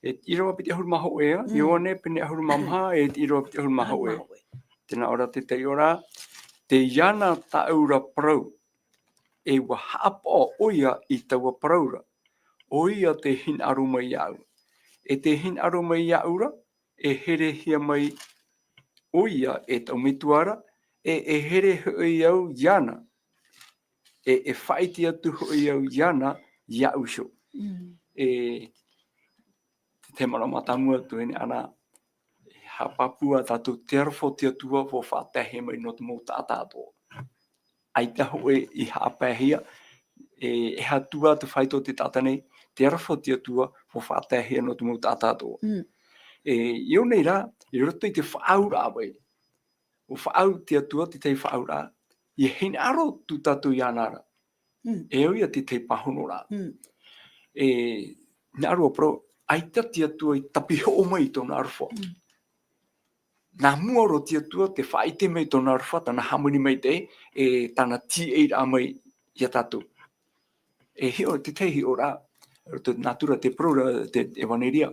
E ʻīrava piti ʻahuru mā hōʻē, ā, Mm. Ioane pene ʻahuru mā maha, e ʻīrava piti ʻahuru mā hōʻē. ʻAhuru mā hōʻē. Tē nā ʻō ra te taiʻo ra, tei iāna tāʻu ra parau, e ʻua haʻapaʻo ʻoia i taua parau ra. ʻOia tē hinaʻaro mai iāʻu. E tē hinaʻaro mai iāʻu ra, e herehia mai ʻoia e taʻu Metua ra, e, e here hoʻi au iāna, e, e faʻaʻite atu hoʻi au iāna iāʻu iho. Mm. E, te manaʻo mātāmua atu ē, Anne, e haʻapāpū ā tātou te aroha o te Atua, ʻua faʻataehia mai nō te mau taʻata atoʻa. ʻAita hōʻē i haʻapaehia, e, e aha atu ā te fāito o te taʻata nei, te aroha o te Atua, ʻua faʻataehia nō te mau taʻata atoʻa. Mm. E, i ʻō nei rā, i roto i te faʻaauraʻa vai, ʻua faʻaau te Atua te tahi faʻaauraʻa, ʻia hinaʻaro atu tātou iāna ra. Mm. E au ia te tahi pāhonoraʻa. Mm. E, hinaʻaro ā parau, ʻaita te Atua i tāpihoʻo mai i tōna aroha. Mm. Nā mua roa te Atua tē faʻaʻite mai tōna aroha, tāna hāmani maitaʻi, e tāna tīaʻiraʻa mai ia tātou. E hiʻo, te tahi hiʻoraʻa, roto i te nātura, te parau ra, te ʻevaneria.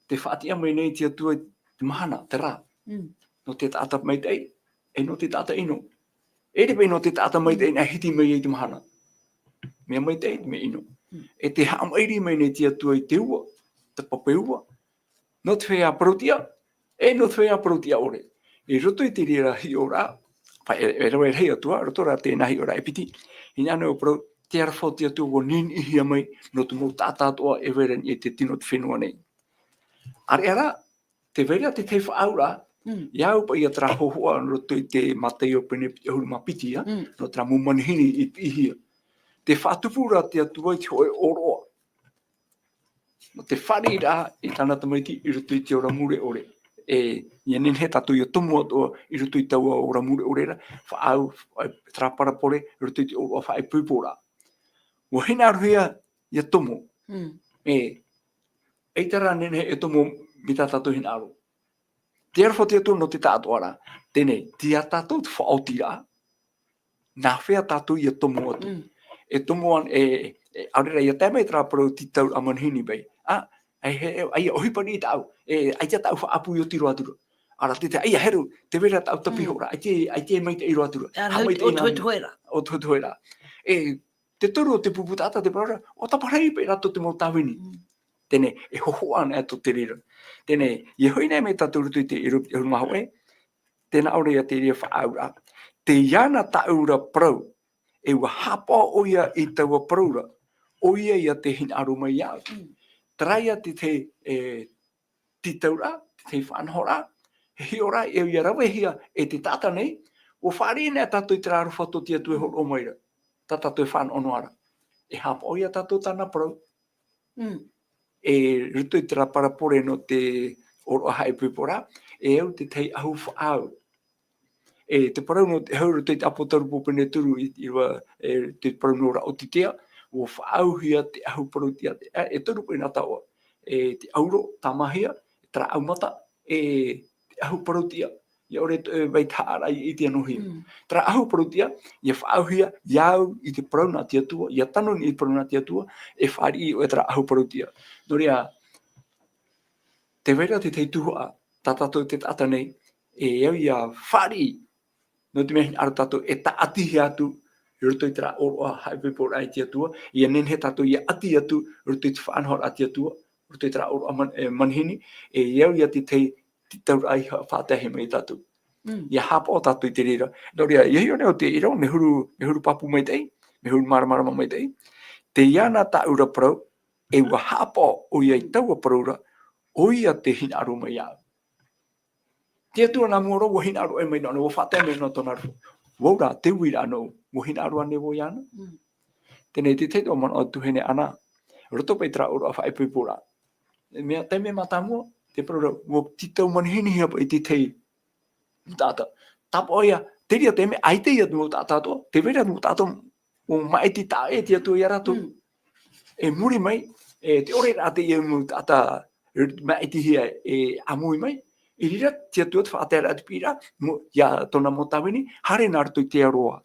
Tē faʻatiʻa mai nei te Atua i te mahana, te rā. Mm. Nō te taʻata maitaʻi, e nō te taʻata ʻino. E ʻere paʻi nō te taʻata maitaʻi Mm. nā hiti mai ai te mahana. Mea maitaʻi, mea ʻino. Mm. E tē haʻamaʻiri mai nei te Atua i te ua, te pape ua, nō te feiā parau-tiʻa, e nō te feiā parau-tiʻa ʻore. I roto i te reira hiʻoraʻa, paʻi e, e rave rahi atu ā, roto rā teie hiʻoraʻa e piti. Hinaʻaro ā parau, te aroha o te Atua ʻua niniʻihia mai, nō te mau taʻata atoʻa e vai ra i te tino o te fenua nei. ʻĀreʻa rā, tē vai ra te tahi faʻaauraʻa, Mm. ʻia au paʻi ia terā hōhoʻa, roto i te Mataio pene piti ʻahuru mā piti, ā, Mm. nō terā mau manihini i piʻihia. Tē faʻatupu ra te Atua i te hōʻē ʻōroʻa. Nō te fāriʻiraʻa i tāna tamaiti i roto i te ora mure ʻore. E, ʻia nehenehe tātou ʻia tomo atoʻa i roto i taua ora mure ʻore ra, faʻaau, e, terā parabole, i roto i te ʻōroʻa faʻaipoiporaʻa. ʻUa hinaʻarohia ʻia tomo. Mm. E, ʻaita rā nehenehe e tomo mai tā tātou hinaʻaro. Te aroha o te Atua nō te taʻatoʻaraʻa. Teie, tei ia tātou te faʻaotiraʻa. Nā hea tātou ʻia tomo atu? Mm. E tomo an-, e, e, ʻaore rā ʻia tae mai terā parau tītauraʻa manihini paʻi. Ā, e, e, e, ʻaita ʻohipa nei tāʻu. E, ʻaita tāʻu faʻaʻapu i oti roa atu ra. ʻĀreʻa te, te, ʻaita heru, tē vai ra tāʻu tāpihoraʻa. Mm. ʻAita, ʻaita e maitaʻi roa atu ra. Ā, Haʻamaitaʻi nā, ʻo te hoʻē ra. ʻO te hoʻē ra. E, te toru o te pupu taʻata te parau ra, ʻua taparahi paʻi rātou te mau tāvini. Mm. Teie, e hōhoʻa ana atu te reira. Teie, ʻia hoʻi nei mai tātou i roto i te ʻīrava piti ʻahuru mā hōʻē, tēnā ʻoe ia te reira faʻaauraʻa. Tē iāna tāʻu ra parau, e ʻua haʻapaʻo ʻoia i taua parau ra, ʻoia ia te hinaʻaro mai iāʻu. Mm. Terā ia te, te, e, tītauraʻa, te faʻanahoraʻa, e hiʻo ra, e ʻua ravehia e te taʻata nei, ʻua fāriʻi nei tātou i terā aroha tō te Atua e hōroʻa mai ra, tā tātou e fānaʻo noa ra. E haʻapaʻo ia tātou tāna parau. Mm. E roto i terā parabole nō te ʻōroʻa haʻaipoiporaʻa, e au te tahi ʻahu faʻaau. E te parau nō te ʻahu roto i te ʻApotarupo pene toru i, i rua, e te parau nō Raʻotitea, ʻua faʻaauhia te ʻahu parauʻtiʻa, e, e toru paʻi nā taoʻa. E te ʻauro, tāmāhia, terā ʻaumata, e te ʻahu parauʻtiʻa. ʻIa ʻore te, e, vai te haʻaraʻa i te anohia. Mm. Terā ʻahu parauʻtiʻa, ʻia faʻaauhia, ʻia au i te parau nā te Atua, ʻia tano nei i te parau nā te Atua, e fāriʻi ʻoe terā ʻahu parauʻtiʻa. Nō reira, tē vai ra te tahi tuhaʻa, tā tātou te taʻata nei, e au ʻia fāriʻi, nō te mea hinaʻaro tātou e tāʻatihia atu, i roto i terā ʻōroʻa haʻaipoiporaʻa i te Atua, ʻia nehenehe tātou ʻia ʻati atu, i roto i te faʻanahoraʻa a te Atua, i roto i terā ʻōroʻa man-, e, manihini, e au ia te tahi tītauraʻa i ha-, faʻataehia mai ia tātou. Mm. ʻIa haʻapaʻo tātou i te reira. Nō reira, ʻia hiʻo nei ʻoe te reira, mea huru, mea huru pāpū maitaʻi, mea huru māramarama maitaʻi. Tē iāna tāʻu ra parau, e ʻua haʻapaʻo ʻoia i taua parau ra, ʻoia te hinaʻaro mai iāʻu. Te Atua nā mua roa, ʻua hinaʻaro mai nōna, ʻua faʻatae mai nō tōna aroha. Vau rā, te uiraʻa nōʻu, ʻua hinaʻaro ānei vau iāna? Mm. Teie te tahi atu manaʻo tuahine Ana, roto paʻi terā ʻōroʻa haʻaipoiporaʻa. E mea, taime mātāmua, te parau ra, ʻua tītau manihinihia paʻi te tahi mau taʻata. Tāpaʻo ïa, te reira taime, ʻaita ïa te mau taʻata atoʻa, tē vai ra te mau taʻata ʻua māʻiti taʻa ʻē te Atua ia rātou. Mm. E muri mai, e, tē ʻore ra te ia mau taʻata māʻitihia e ʻāmui mai, i reira te Atua te faʻataeraʻa te piʻiraʻa, mo-, ia tōna mau tāvini, haere nā roto i te aroā.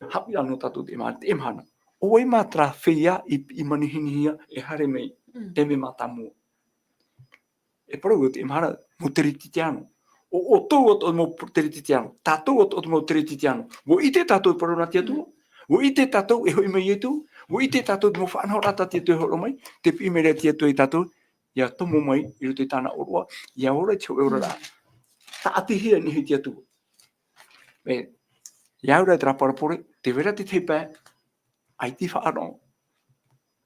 Haʻapiʻi noa tātou i teie mahana, teie mahana. ʻO vai mā terā feiā i, i manihinihia e haere mai, mm, taime mātāmua. E parau atu i teie mahana, mau Teretitiano. ʻO, ʻo ʻoutou atoʻa mau Teretitiano. Tātou atoʻa mau Teretitiano. ʻUa ʻite tātou parau nā te Atua. Mm. ʻUa ʻite tātou e hoʻi mai Ietu. ʻUa ʻite tātou te mau faʻanahoraʻa tā te Atua e hōroʻa mai. Tē piʻi mai ra te Atua ia tātou, ʻia tomo mai i roto i tāna ʻōroʻa, ʻia ora i te hōʻē oraraʻa. Mm. Tāʻatihia nei te Atua. E, ʻia au ra i terā parabole, tē vai ra te tahi pae, ʻaita i faʻanaho.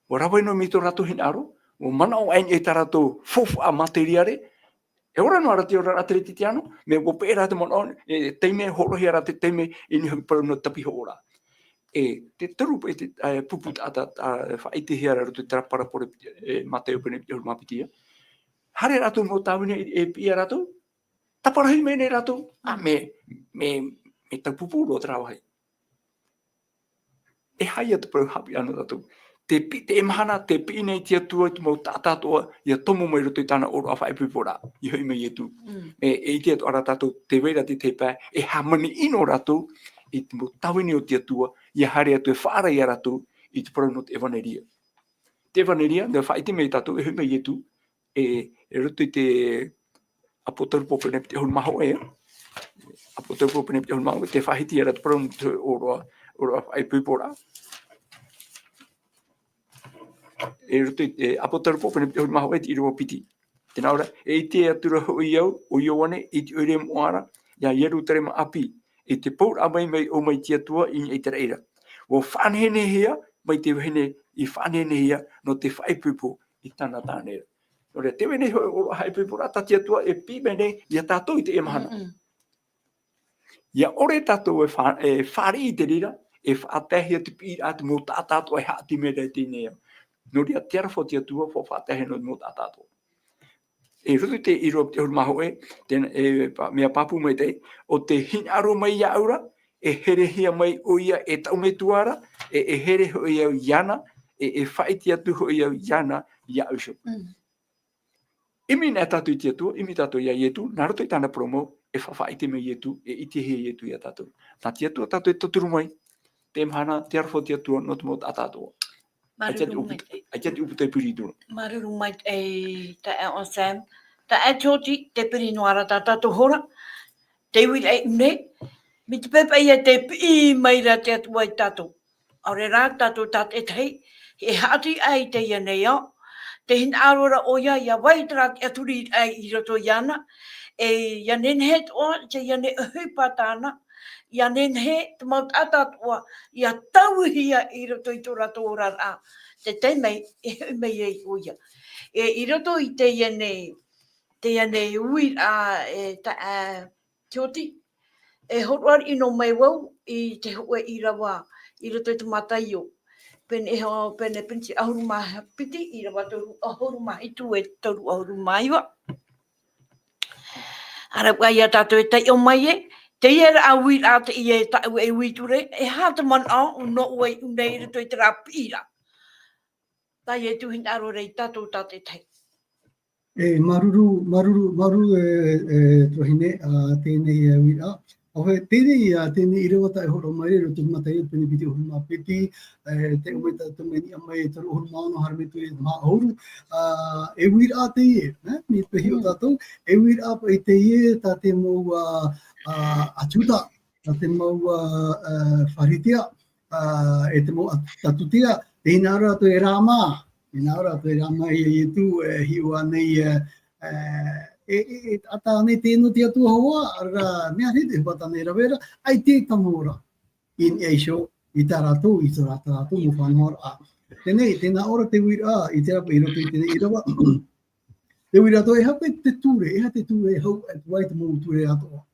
ʻUa rave noa mai tō rātou hinaʻaro, ʻua manaʻo aʻe nei tā rātou faufaʻa materiare, e ora noa ra te oraraʻa Teretitiano, mea ʻua peʻe ra te manaʻo, e, taime hōroʻahia ra te taime i niʻa hoʻi parau nō te tapihoʻoraʻa. E, te toru paʻi te, e, pupu taʻata, e, faʻaʻitehia ra i roto i terā parabole, e, Mataio pene piti ʻahuru mā piti ïa. Haere rātou mau tāvini e, e piʻi ia rātou, taparahi mai nei rātou, ā, mea, mea, mea taupupu roa terā vāhi. E aha ia te parau haʻapiʻi nō tātou? Tē piʻi, teie mahana, tē piʻi nei te Atua i te mau taʻata atoʻa, ʻia tomo mai i roto i tāna ʻōroʻa faʻaipoiporaʻa, ʻia hoʻi mai Ietu. Mm. E, e ʻite atoʻa ra tātou, tē vai ra te tahi pae, e hāmani noa rātou i te mau tāvini o te Atua, ʻia haere atu e faʻaara ia rātou i te parau nō te ʻevaneria. Te ʻevaneria, nō te faʻaʻite mai tātou, e hoʻi mai Ietu, e, i roto i te ʻApotarupo pene piti ʻahuru mā hōʻē, ʻApotarupo pene piti ʻahuru mā hōʻē, tē faʻahiti ra te parau nō te ʻōroʻa, ʻōroʻa faʻaipoiporaʻa. I roto i te ʻApotarupo pene piti ʻahuru mā hōʻē, te ʻīrava piti. Tē nā ʻō ra, e ʻite atu ra hoʻi au, ʻo Ioane, i te ʻoire moʻa ra, ia Ierutarema ʻāpī, i te pouraʻa mai, mai ʻō mai te Atua i niʻa i te raʻi ra. ʻUa faʻanehenehehia mai te vahine i faʻanehenehia nō te faʻaipoipo i tāna tāne ra. Nō reira, tē vai nei hoʻi ʻōroʻa haʻaipoiporaʻa tā te Atua e piʻi mai nei ia tātou i teie mahana. Mm-mm. ʻIa ʻore tātou e fa-, e fāriʻi i te reira, e faʻataehia te piʻiraʻa te mau taʻata atoʻa e haʻati mai ra i teie nei ao. Nō reira, te aroha o te Atua, fa-, faʻataehia nō te mau taʻata atoʻa. I roto i te ʻīrava piti ʻahuru mā hōʻē, te, e, pa-, mea pāpū maitaʻi, ʻo tē hinaʻaro mai iāʻu ra, e herehia mai ʻoia e taʻu metua ra, e, e here hoʻi au iāna, e, e faʻaʻite atu hoʻi au iāna, iāʻu iho. Mm. ʻImi nei tātou i te Atua, ʻimi tātou ia Ietu, nā roto i tāna parau mau, e fa-, faʻaʻite mai Ietu, e ʻitehia Ietu ia tātou. Nā te Atua tātou e tauturu mai, teie mahana, te aroha o te Atua, nō te mau taʻata atoʻa. Māuruuru maitaʻi. ʻAita te ʻūputa, ʻaita te ʻūputa e piri atu ra. Māuruuru maitaʻi, e, taeaʻe Sam. Taeaʻe Georgie, tē piri noa ra tā tātou hora. Te uiraʻa i ʻō nei, mai te peu paʻi ïa tē piʻi mai ra te Atua ia tātou. ʻAore rā tātou tātaʻitahi, e haʻati aʻe i teie nei ao. Tē hinaʻaro ra ʻoia, ʻia vai terā tiʻaturi i roto iāna, e ia nehenehe atoʻa, te ia nehenehe ʻohipa tāna, ia nehenehe te mau taʻata atoʻa, ia tauihia i roto i tō rātou oraraʻa, te taime e hoʻi mai ai ʻoia. E, i roto i teie nei, teie nei uiraʻa, e, ta-, e, te oti, e hōroʻa riʻi noa mai vau i te hōʻē ʻīrava, i roto i te Mataio. Pene e ho-, pene, pene ʻahuru mā piti, ʻīrava toru ʻahuru mā hitu e toru ʻahuru mā iva. ʻĀreʻa ia tātou e taiʻo mai ē, teie rā uiraʻa teie tāʻu e ui ture, e aha te manaʻo nō ʻoe i ʻō nei i roto i terā piʻiraʻa. Tā Ietu hinaʻaro ra ia tātou tātaʻitahi. E, māuruuru, māuruuru, māuruuru, e, e, tuahine, ā, teie nei, e, uiraʻa. ʻAuhē, teie nei, ā, teie nei ʻīrava tā e hōroʻa mai ra, i roto i te Mataio pene piti ʻahuru mā piti, e, te ʻō mai tātou mai niʻa mai e toru ʻahuru mā ono, haere mai atu i te maha ʻahuru, ā, e uiraʻa teie, e, mai te hiʻo tātou, e uiraʻa paʻi teie tā te mau, ā, ā, ʻĀtiuta, tā te mau, ā, ā, Pharisea, ā, e te mau ʻĀtiuta, tē hinaʻaro rātou e rāmā, tē hinaʻaro rātou e rāmā ia Ietu, e hiʻo ānei, e, e, e, e taʻata ānei tē ʻino i te Atua hoʻi, ʻaore rā, mea rahi te ʻohipa tāna e rave ra, ʻaita e tano ra. I niʻa iho, i tā rātou, i tō rātou, rātou mau faʻanahoraʻa. Teie nei, tē nā ʻō ra te uiraʻa, i te rapa i roto i teie nei ʻīrava. Te uiraʻa atoʻa, e aha paʻi te ture, e aha te ture, e hau, e vai te mau ture atoʻa.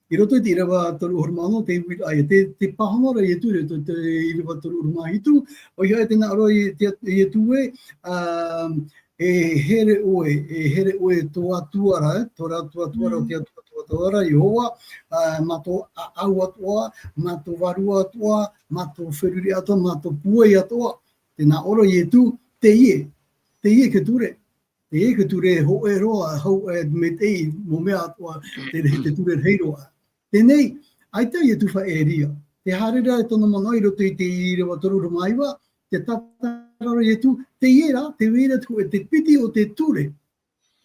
I roto i te ʻīrava toru ʻahuru mā ono, te uiraʻa ia, te, tē pāhono ra Ietu, i roto i te ʻīrava toru ʻahuru mā hitu, ʻoia hoʻi tē nā ʻō ra Ie-, te, Ietu ē, ā, e here ʻoe, e here ʻoe tō Atua ra, e, tō rā, tō Atua ra, tō Atua, tō Atua ra, Iehova, ā, mā tō ʻāʻau atoʻa, mā tō vārua atoʻa, mā tō feruri atoʻa, mā tō pūai atoʻa. Tē nā ʻō ra Ietu, teie, teie te ture. Teie te ture hōʻē roa, hau, e, maitaʻi, mau mea atoʻa, te, te ture rahi roa. Teie nei, ʻaita Ietu faʻaʻēria. Tē haere ra tōna manaʻo i roto i te ʻīrava toru ʻahuru mā iva, tē tātara ra Ietu, teie rā, tē vai ra te, te piti o te ture.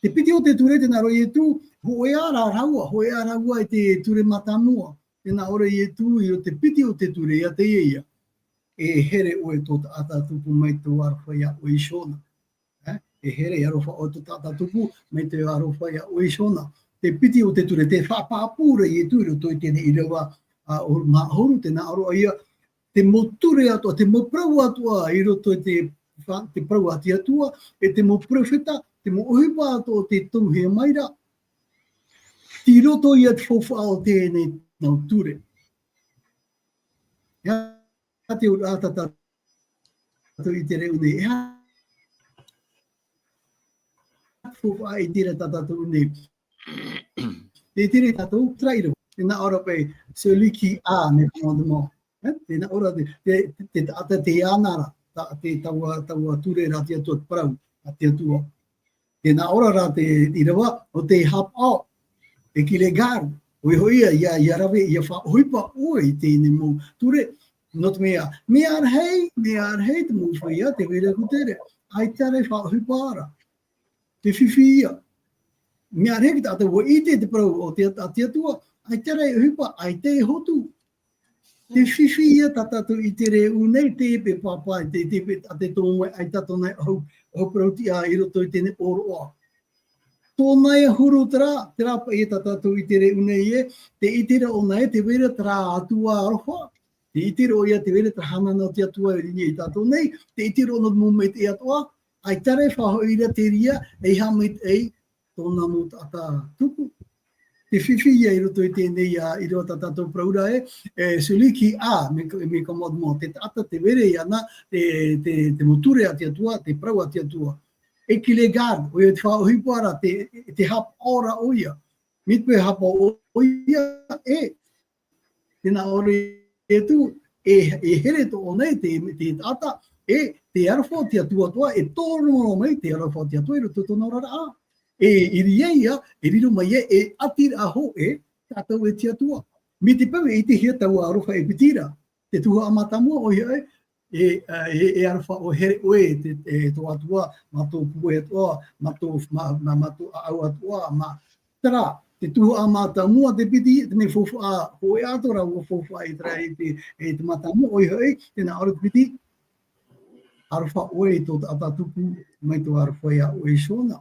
Te piti o te ture, tē nā ʻō ra Ietu, hōʻē ā rāua, hōʻē ā rāua i te ture mātāmua. Tē nā ʻō ra Ietu, i roto i te piti o te ture, ia teie ia. E here ʻoe tō taʻata tupu mai tō aroha iā ʻoe iho na. E, e here, e aroha ʻoe tō taʻata tupu, mai tō aroha iā ʻoe iho na. Te piti o te ture, tē faʻapāpū ra Ietu i roto i teie ʻīrava, ā, ʻahuru mā ʻahuru, tē nā ʻō ra ia, te mau ture atoʻa, te mau parau atoʻa i roto i te fa-, te parau a te Atua, e te mau perofeta, te mau ʻohipa atoʻa tē tomuhia mai ra. Tei roto ia te faufaʻa o teie nei mau ture. Ia, te auraʻa tā tātou i ʻite ra i ʻō nei. E aha te faufaʻa i ʻite ra tā tātou i ʻō nei? Tē ʻite ra tātou, terā ʻīrava. Tē nā ʻō ra paʻi, celui qui a mes commandements. E, tē nā ʻō ra te, te, te taʻata tē ana ra, tā, te taua, taua ture ra te Atua, te parau a te Atua. Tē nā ʻō ra rā te ʻīrava, ʻo tē haʻapaʻo, et qui les garde. ʻOia hoʻi ia, ia, ia rave, ia faʻaʻohipa ʻoe i teie nei mau ture. Nō te mea, mea rahi, mea rahi te mau feiā, tē vai ra te ture. ʻAita rā e faʻaʻohipa ra. Tē fifi ia. Mea rahi te taʻata ʻua ʻite te parau o te, a te Atua, ʻaita rā e ʻohipa, ʻaita e hotu. Tē fifi ia tā tātou i ʻite ra i ʻō nei, te pepa, te, te pe-, a te tō mai, ʻaita tōna e ʻahu, ʻahu parau-tiʻa i roto i teie nei ʻōroʻa. Tōna e huru terā, terā paʻi tā tātou i ʻite ra i ʻō nei ē, tē ʻite ra ʻōna ē, tē vai ra terā Atua aroha, tē ʻite ra ʻoia, tē vai ra terā hanahana o te Atua i niʻa ia tātou nei, tē ʻite ra ʻōna mau maitaʻi atoʻa, ʻaita rā e faʻahoʻi ra te reira, e haʻamaitaʻi, tōna mau taʻata tupu. Tē fifi ia i roto i teie nei, ā, ʻīrava tā tātou parau ra ē, e, celui qui a mes, mes commandements, te taʻata tē vai ra iāna, te, te, te mau ture a te Atua, te parau a te Atua. Et qui les garde, ʻoia tē faʻaʻohipa ra, tē, tē haʻapaʻo ra ʻoia. Mai te peu e haʻapaʻo ʻoia, e, tē nā ʻō ra Ietu, e, e here atoʻa nei te, te taʻata, e, te aroha o te Atua atoʻa, e tōromaroa mai te aroha o te Atua i roto i tōna oraraʻa. E, i reira ia, e riro mai ia, e ʻati ra hōʻē, tātou e te Atua. Mai te peu e ʻitehia taua aroha e piti ra, te tuhaʻa mātāmua, ʻoia hoʻi, e, ā, e, e aroha ʻoe, here ʻoe, te, e, tō Atua, mā tō pūai atoʻa, mā tō, mā, mā, mā tō ʻāʻau atoʻa, mā, terā, te tuhaʻa mātāmua te piti, teie faufaʻa, hōʻē atoʻa rā ʻua faufaʻa i terā i te, i te mātāmua, ʻoia hoʻi, tē nā ʻō ra te piti, aroha ʻoe i tō taʻata tupu, mai tō aroha iā ʻoe iho na.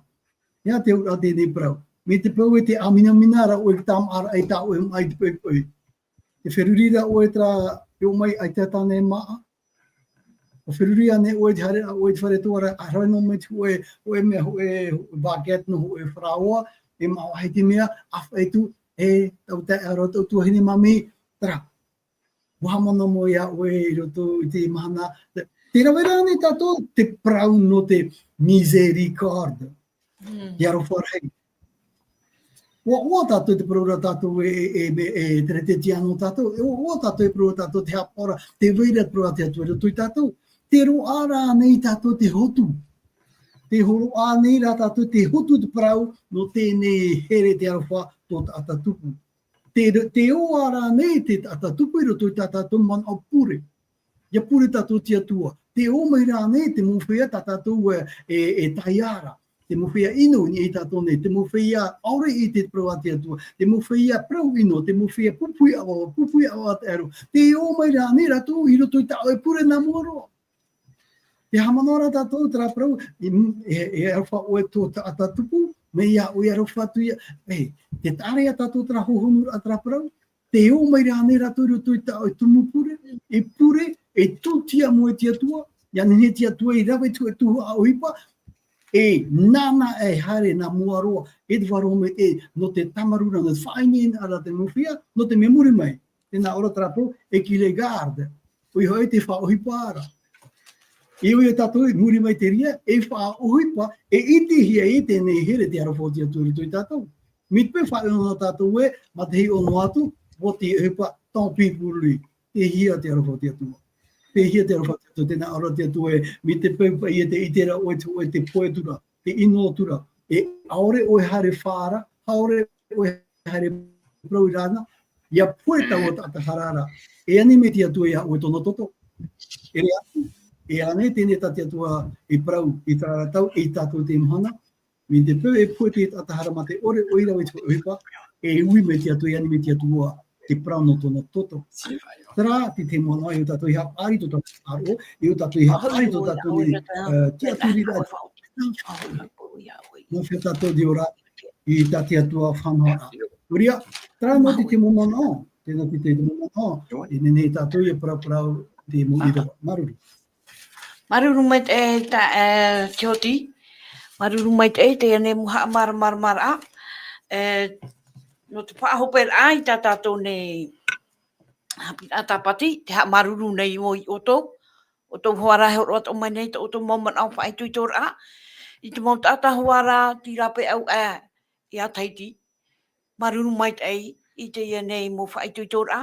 Ia te auraʻa teie nei parau. Mai te peu e te ʻāminamina ra ʻoe i te tāmāʻaraʻa i tā ʻoe maʻa i te poʻipoʻi. Tē feruri ra ʻoe terā e ʻō mai, ʻaita tāna e maʻa. ʻUa feruri ānei ʻoe i te haere, ʻoe i te fare atoʻa ra, ʻa rave noa mai te hōʻē, hōʻē mea, hōʻē, hōʻē baguette nō hōʻē faraoa, e maʻa, ʻaita e mea, ʻa faʻaʻite atu, e, tau taeaʻe ra, tau tuahine mami, terā. ʻUa haʻamanaʻo mai ʻoe i roto i te mahana. Tē rave ra ānei tātou te parau nō te miséricorde. Mm. Te aroha rahi. ʻUa, ʻua tātou te parau ra tātou e, e, e, e, Teretetiano tātou. E, ʻua, ʻua tātou e parau tātou te haʻapaʻo ra, tē vai ra te parau a te Atua i roto ia tātou. Tē roaʻa ra ānei tātou te hotu. Tē hōroʻa ānei ra tātou te hotu te parau nō teie nei here te aroha tō taʻata tupu. Tē, tē ʻoaʻoa ra ānei te taʻata tupu i roto i tā tātou manaʻo pure. ʻIa pure tātou i te Atua. Tē ʻō mai ra ānei te mau feiā tā tātou e, e, e taea ra. Te mau feiā ʻino i niʻa ia tātou nei. Te mau feiā ʻaore i te parau a te Atua. Te mau feiā parau ʻino. Te mau feiā pupuhi ʻāvaʻe, pupuhi ʻāvaʻe taʻero. Tē ʻō mai ra ānei rātou i roto i tā ʻoe pure nā mua roa. Tē haʻamanaʻo ra tātou terā parau, e, e, e aroha ʻoe tō taʻata tupu, mai iā ʻoe e aroha atu ia, e, tē taʻa ra ia tātou terā hohonuraʻa terā parau, tē ʻō mai ra ānei rātou i roto i tā ʻoe tumu pure, e pure, e tūtia mau e te Atua, ʻia nehenehe te Atua e rave i te hōʻē tuhaʻa ʻohipa, e nāna e haere nā mua roa, e te vārua maitaʻi, nō te tāmarū ra, nō te faʻaineine ra te mau feiā, nō te mea muri mai. Tē nā ʻō ra terā parau, e kīregarde. ʻOia hoʻi te faʻaʻohipa ra. E ʻoia tātou, i muri mai i te reira, e faʻaʻohipa, e ʻitehia e teie nei here te aroha o te Atua i roto ia tātou. Mai te peu e faʻaʻino tātou ē, mā te hiʻo noa atu, ʻua ʻite ʻohipa, tant pis pour lui. Tei hea te aroha o te Atua. Tei hea te aroha o te Atua, tē nā ʻō ra te Atua ē, mai te peu paʻi ē tē ʻite ra ʻoe te, ʻoe te pohe atu ra, tē ʻino atu ra. E ʻaore ʻoe e haere fā ra, ʻaore ʻoe e haere parau i rāna, ʻia pohe taua taʻata hara ra. E ani mai te Atua iā ʻoe tōna toto. E rave atu, e ani teie nei tā te Atua e parau i terā ra tau, e i tātou i teie mahana. Mai te peu e pohe te taʻata hara mā te ʻore ʻoe i rave i te ʻohipa, e ui mai te Atua, e ani mai te Atua te parau nō tōna toto. Terā, tei te moana, e ʻo tātou i haʻapaʻari tō tātou faʻaroʻo, e ʻo tātou i haʻapaʻari tō tātou nei, eh, tiʻaturiraʻa. Nō te tātou i ora, i tā te Atua faʻanahoraʻa. Nō reira, terā nō te, te moana, tēnā te, te moana, e nehenehe tātou e paraparau te mau ʻīrava. Māuruuru. Māuruuru maitaʻi, e, tā, e, Tioti. Māuruuru maitaʻi, teie nei mau haʻamāramaramaraʻa. E, nō te faʻahoperaʻa i tā tātou nei haʻapiʻiraʻa Tāpati, tē haʻamāuruuru nei vau iā ʻoutou. ʻOutou hoʻi rā e hōroʻa atoʻa mai nei tō ʻoutou mau manaʻo faʻaitoitoraʻa. I te mau taʻata hoʻi rā, terā paʻi au, e, iā Tahiti. Māuruuru maitaʻi i teie nei mau faʻaitoitoraʻa.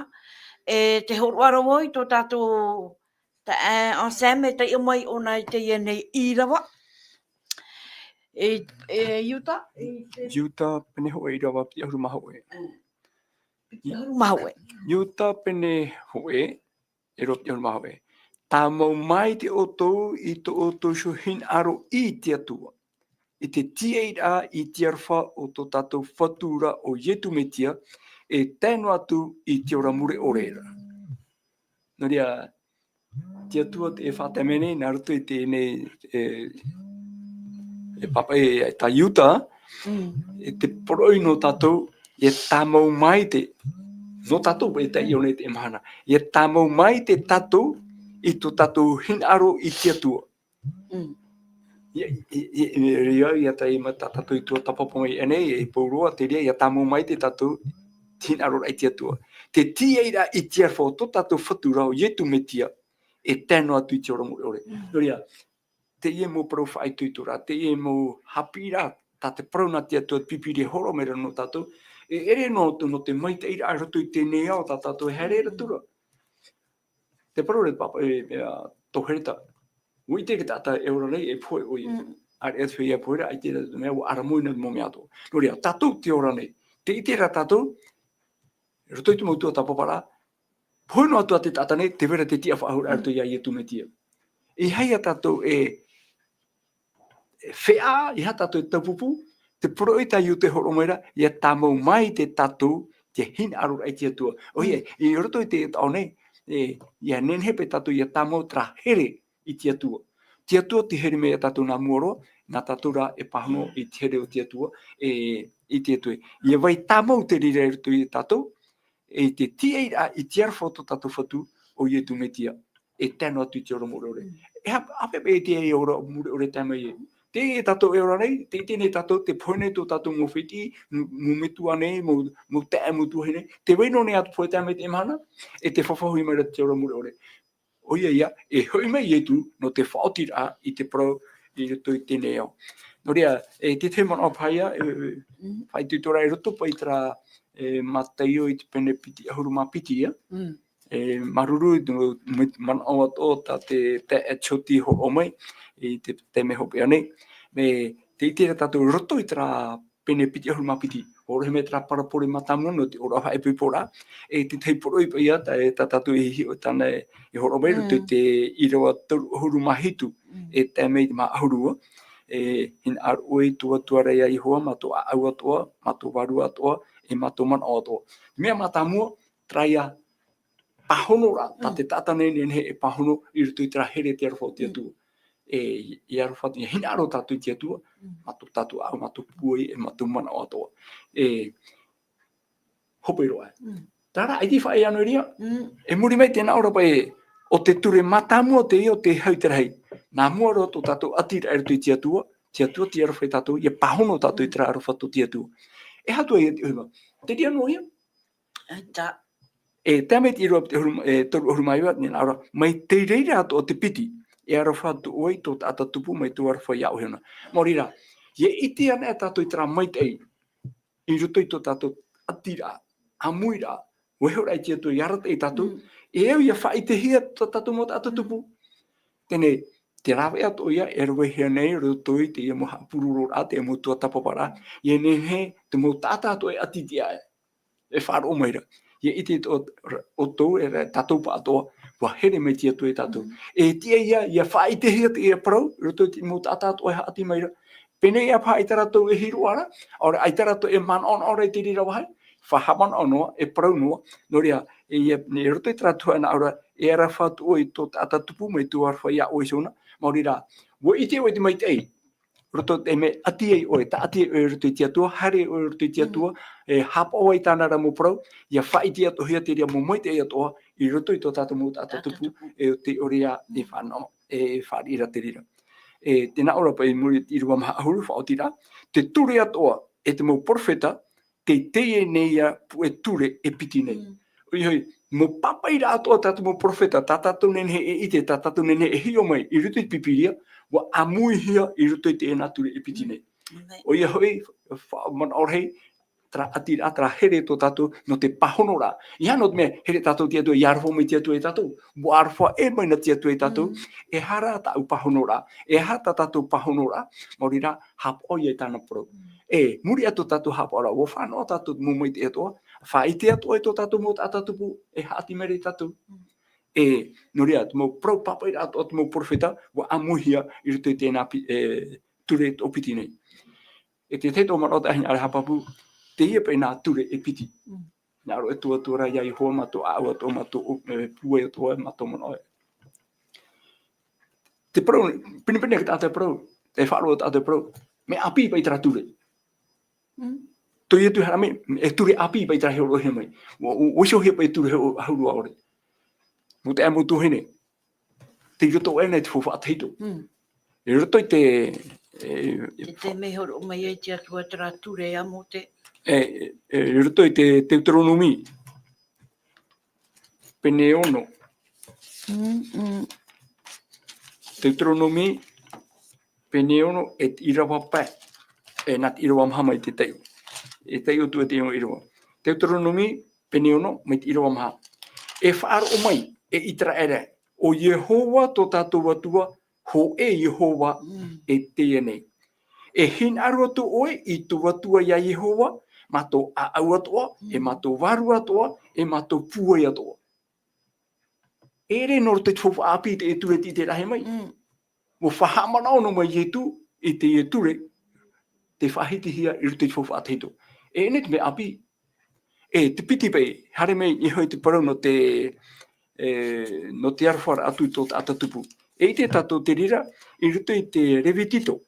E tē hōroʻa ra vau i tō tātou, tā, e, Anselme, e taiʻo mai ʻōna i teie nei ʻīrava. E, e, Iuta? E, te Iuta pene hōʻē, ʻīrava piti ʻahuru mā hōʻē. Mm. Piti ʻahuru mā hōʻē. Iuta pene hōʻē, e rua piti ʻahuru mā hōʻē. Tāmau maitaʻi ʻoutou i tō ʻoutou iho hinaʻaro i te Atua, i te tīaʻiraʻa i te aroha o tō tātou Fatu ra ʻo Ietu Metia, e tae noa atu i te ora mure ʻore ra. Nō reira, te Atua tē faʻatae mai nei, nā roto i teie nei, e, e pāpaʻi, e tā Iuta, Mm. e te poroʻi nō tātou, ʻia tāmau maitaʻi, nō tātou, e taiʻo nei i teie mahana, ʻia tāmau maitaʻi tātou i tō tātou hinaʻaro i te Atua. Mm. ʻIa, ʻia, ʻia, ʻia, ʻia tae mai tā tātou i tuatāpapa mai aʻenei, e Pauroa, te reira, ʻia tāmau maitaʻi tātou, te hinaʻaroraʻa i te Atua. Te tīaʻiraʻa i te aroha o tō tātou Fatu ra ʻo Ietu Metia, e tae noa atu i te ora mure ʻore. Mm. Nō reira, teie mau parau faʻaitoitoraʻa, teie mau haʻapiʻiraʻa, tā te parau nā te Atua, te Pīpīria e hōroʻa mai ra nō tātou, e ʻere noa atu nō te maitaʻiraʻa i roto i teie nei ao tā tātou e haere atu ra. Te parau ra, pāpaʻi, e, e, a, tō Hereta. ʻUa ʻite te taʻata e ora nei, e pohe ʻoia. Mm. ʻAreʻa te feiā e pohe ra, ʻaita e rave atu mea, ʻua ʻaramoina te mau mea atoʻa. Nō reira, tātou tē ora nei. Tē ʻite ra tātou, i roto i te mau tuatāpaparaʻa, pohe noa atu ā te taʻata nei, tē vai ra te tiʻafaʻahouraʻa i roto iā Ietu Metia. E aha ia tātou e, e feiā, e aha tātou e taupupū, te poroʻi tā Iuta e hōroʻa mai ra, ʻia tāmau maitaʻi tātou, te hinaʻaroraʻa i te Atua. ʻOia, Mm. i roto i te taʻata nei, e, ʻia nehenehe paʻi tātou ʻia tāmau terā here i te Atua. Te Atua tē here mai iā tātou nā mua roa, nā tātou rā e pāhono i te here o te Atua, e, i te Atua. ʻIa vai tāmau te reira i roto ia tātou, e te tīaʻiraʻa i te aroha o tō tātou Fatu, ʻo Ietu Metia, e tae noa atu i te ora mure ʻore. Mm. E ha-, ʻāpeʻe e te ora mure ʻore tae mai e. Te tātou e ora nei, te ʻite nei tātou, te pohe nei tō tātou mau fētiʻi, m-, mau metua nei, mau, mau taeaʻe, mau tuahine, te vai noa nei atu pohe tae mai te mahana, e te fafahi mai ra te ora mure ʻore. ʻOia ia, e hoʻi mai Ietu, nō te faʻaotiraʻa i te parau i roto i teie nei ao. Nō reira, e te tahi manaʻo paha ia, e, e, Mm. faʻaitoito ra i roto paʻi terā, e, Mataio i te pene piti ʻahuru mā piti ia. Mm. E, māuruuru i te mau, mau manaʻo atoʻa tā te, te Jyoti hōroʻa mai, i te, te mea hopeʻa nei. Mea, te ʻite ra tātou i roto i terā pene piti ʻahuru mā piti. ʻOrometua terā parabole mātāmua nō te ʻōroʻa faʻaipoiporaʻa. E te tahi poroʻi paʻi ia, tā, e tā tātou i hiʻo tāna e, e hōroʻa mai roto i Mm. te ʻīrava toru ʻahuru mā hitu, Mm. e tae mai i te mā ʻahuru ua. E, hinaʻaro ʻoe i tō Atua ra ia Iehova, mā tō ʻāʻau atoʻa, mā tō vārua atoʻa, e mā tō manaʻo atoʻa. Mea mātāmua, terā ia pāhono ra, tā Mm. te taʻata nei, nehenehe e pāhono i roto i terā here te aroha o te Mm. Atua. E, e aroha, e hinaʻaro tātou i te Atua, Mm. mā tō tātou ʻāʻau, mā tō pūai, e mā tō manaʻo atoʻa. E, hope roa. Mm. Terā, ʻaita i faʻaea noa ra ia. Mm. E muri mai te nā ʻō ra paʻi, ʻo te ture mātāmua teie ʻo te hau i te rahi. Nā mua roa tō tātou ʻatiraʻa i roto i te Atua, te Atua tei aroha ia tātou, ʻia pāhono tātou i Mm. terā aroha tō te Atua. E aha atu ia te ʻohipa. Te reira noa ia. ʻAita. E, tae mai te ʻīrava te ʻahuru, e, toru ʻahuru mā iva, nā ʻō ra, mai te reira atoʻa te piti, e aroha atu ʻoe i tō taʻata tupu mai tō aroha iā ʻoe iho na. Maori rā, ʻia ʻite anaʻe tātou i terā maitaʻi, i roto i tō tātou ʻatiraʻa, ʻāmuiraʻa, vaiiho ra i te Atua i arataʻi tātou, Mm. e au ʻia faʻaʻitehia tō tātou mau taʻata Mm. tupu. Teie nei, te rāveʻa atoʻa ia, e ravehia nei, roto i teie mau haʻapurororaʻa, teie mau tuatāpaparaʻa, ʻia nehenehe, te mau taʻata atoʻa e ʻati i te aʻe. E faʻaroʻo mai ra. ʻIa ʻite ʻo, ʻoutou, e rā, tātou pāʻatoʻa, ʻua here mai te Atua iā tātou. Mm. E tiʻa ia, ʻia faʻaʻitehia teie parau, roto i te mau taʻata atoʻa e haʻati mai ra. Pēnei ā paha ʻaita rātou e hiʻo ra, ʻaore ʻaita rātou e manaʻonaʻo ra i te reira vāhi, faʻahaʻamanaʻo noa, e parau noa, nō reira, e ia, nei roto i terā tuhaʻa nā ʻō ra, e aroha atu ʻoe i tō taʻata tupu mai tō aroha iā ʻoe iho na, maori rā, ʻua ʻite ʻoe i te maitaʻi, roto i te mea ʻati ai ʻoe, tāʻati ai ʻoe i roto i te Atua, haere ʻoe i roto i te Mm. Atua, e haʻapaʻo ai tāna ra mau parau, ʻia faʻaʻite atoʻahia te reira mau maitaʻi atoʻa, i roto i tō tātou mau taʻata Taʻata tupu, tupu. E ʻo tē ʻore ā, e Mm. fānaʻo, e fāriʻi ra te reira. E, tē nā ʻō ra paʻi i muri i te ʻīrava maha ʻahuru, faʻaotiraʻa, te ture atoʻa, e te mau perofeta, tei teie nei ā puʻe ture e piti nei. Mm. ʻOia hoʻi, mau pāpaʻiraʻa atoʻa tā tātou mau perofeta, tā tātou nehenehe e ʻite, tā tātou nehenehe e hiʻo mai, i roto i te Pīpīria, ʻua ʻāmuihia i roto i teie nā ture e piti Mm. nei. Amen. ʻOia hoʻi, faʻamanaraʻa, terā ʻatiraʻa, terā here tō tātou, nō te pāhonoraʻa. ʻEiaha nō te mea, here tātou i te Atua, ʻia aroha mai te Atua iā tātou. ʻUa aroha ʻē mai na te Atua iā tātou, Mm. e aha rā tāʻu pāhonoraʻa, e aha tā tātou pāhonoraʻa, maori rā, haʻapaʻo ia i tāna parau. Mm. E, muri aʻe tō tātou haʻapaʻoraʻa, ʻua fānaʻo tātou mau maitaʻi atoʻa, faʻaʻite atoʻa i tō tātou mau taʻata tupu, e haʻati mai ra iā tātou. Mm. E, nō reira, te mau parau pāpaʻiraʻa atoʻa, te mau perofeta, ʻua ʻāmuihia i roto i teie nā pi-, e, ture toʻopiti nei. E te tahi atoʻa manaʻo tāʻu e hinaʻaro e haʻapāpū, teie paʻi nā ture e piti. Mm. Hinaʻaro e tō Atua ra iā Iehova mā tō ʻāʻau atoʻa, mā tō, e, pūai atoʻa, mā tō manaʻo. Te parau, pinepine ake tātou e parau, e faʻaroʻo tātou e parau, mea ʻāpī paʻi terā ture. Mm. Tō Ietu e haere mai, e ture ʻāpī paʻi terā e hōroʻahia mai. ʻUa, ʻua, ʻua iʻohia paʻi ture hō-, ʻahuru ʻaore. Mau taeaʻe, mau tuahine. Tei roto aʻenei te faufaʻa tahito. Mm. I roto i te, e, e, Te, te mea hōroʻa mai ai te Atua terā ture iā Mōte. E, e, i roto i te Teuteronome. Pene ono. Mm, mm. Teuteronome, pene ono, e te ʻīrava pae. E, nā te ʻīrava maha mai te taiʻo. E taiʻo atu e te ʻīrava. Teuteronome, pene ono, mai te ʻīrava maha. E faʻaroʻo mai, e ʻĪteraʻera, ʻo Iehova tō tātou Atua, hōʻē Iehova, Mm. e teie nei. E hinaʻaro atu ʻoe i tō Atua iā Iehova, mā tō ʻāʻau atoʻa, e Mm. mā tō vārua atoʻa, e mā tō pūai atoʻa. E ʻere nō roto i te faufaʻa ʻāpī te ture tei te rahi mai. Mm. ʻUa faʻahaʻamanaʻo noa mai Ietu i teie ture, tei faʻahitihia i roto i te faufaʻa tahito. E ʻenei te mea ʻāpī. E te piti paʻi, haere mai iho i te parau nō te, e, nō te aroharaʻa atu i tō taʻata tupu. E ʻite tātou te reira, i roto i te Levitito.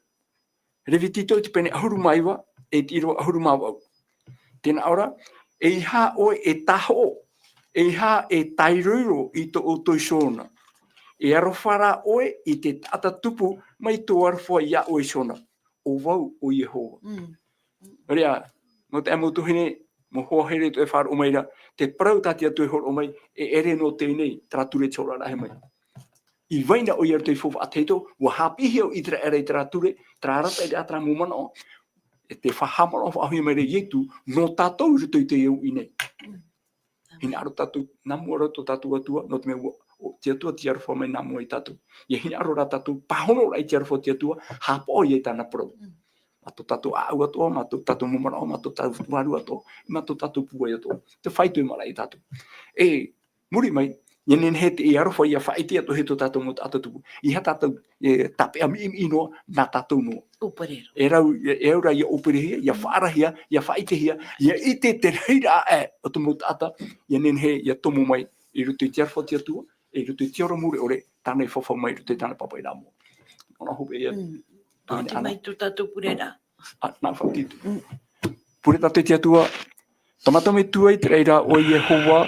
Levitito i te pene ʻahuru mā iva, e te ʻīrava ʻahuru mā vaʻu. Tē nā ʻō ra, ʻeiaha ʻoe e tāhoʻo, ʻeiaha e tairoiro i tō ʻoutou iho na. E aroha rā ʻoe i te taʻata tupu mai tō aroha iā ʻoe iho na. ʻO vau, ʻo Iehova. Mm. Nō reira, nō te mau tuahine, mau hoa here tō e faʻaroʻo mai ra, te parau tā te Atua e hōroʻa mai, e ʻere nō teie nei, terā ture te hōroʻa rahi mai. I vai na ʻoia i roto i te faufaʻa tahito, ʻua haʻapiʻihia ʻo Iteraera i terā ture, terā arataʻiraʻa, terā mau manaʻo, e te faʻahaʻamanaʻo faʻahou mai ra Ietu, nō tātou i roto i teie uʻi nei. Mm. Hinaʻaro tātou, nā mua ra tō tātou Atua, nō te mea ʻua, ʻo te Atua tei aroha mai nā mua ia tātou. ʻIa hinaʻaro rā tātou, pāhono rā i te aroha o te Atua, haʻapaʻo ia i tāna parau. Mm. Mā tō tātou ʻāʻau atoʻa, mā tō tātou mau manaʻo, mā tō tātou vārua atoʻa, mā tō tātou pūai atoʻa. Te faito e maraʻa ia tātou. E, muri mai, ʻia nehenehe te aroha ʻia faʻaʻite atoʻa hia tō tātou mau taʻata tupu. ʻEiaha tātou, e, tāpeʻa miʻimiʻi noa, nā tātou noa. ʻŌperehia. E rau, e, e au ra ʻia ʻōperehia, ʻia faʻaarahia, ʻia faʻaʻitehia, ʻia ʻite te rahiraʻa aʻe o te mau taʻata, ʻia nehenehe, ʻia tomo mai, i roto i te aroha o te Atua, i roto i te ora mure ʻore, tāna i fafau mai i roto i tāna pāpaʻiraʻa moʻa. Nō reira hope ia. Mm. Tuahine Ana. Mai tō tātou pure ra. A, nā faʻaʻite. Mm. Pure tātou i te Atua, tō mātou Metua i te raʻi ra, ʻo Iehova,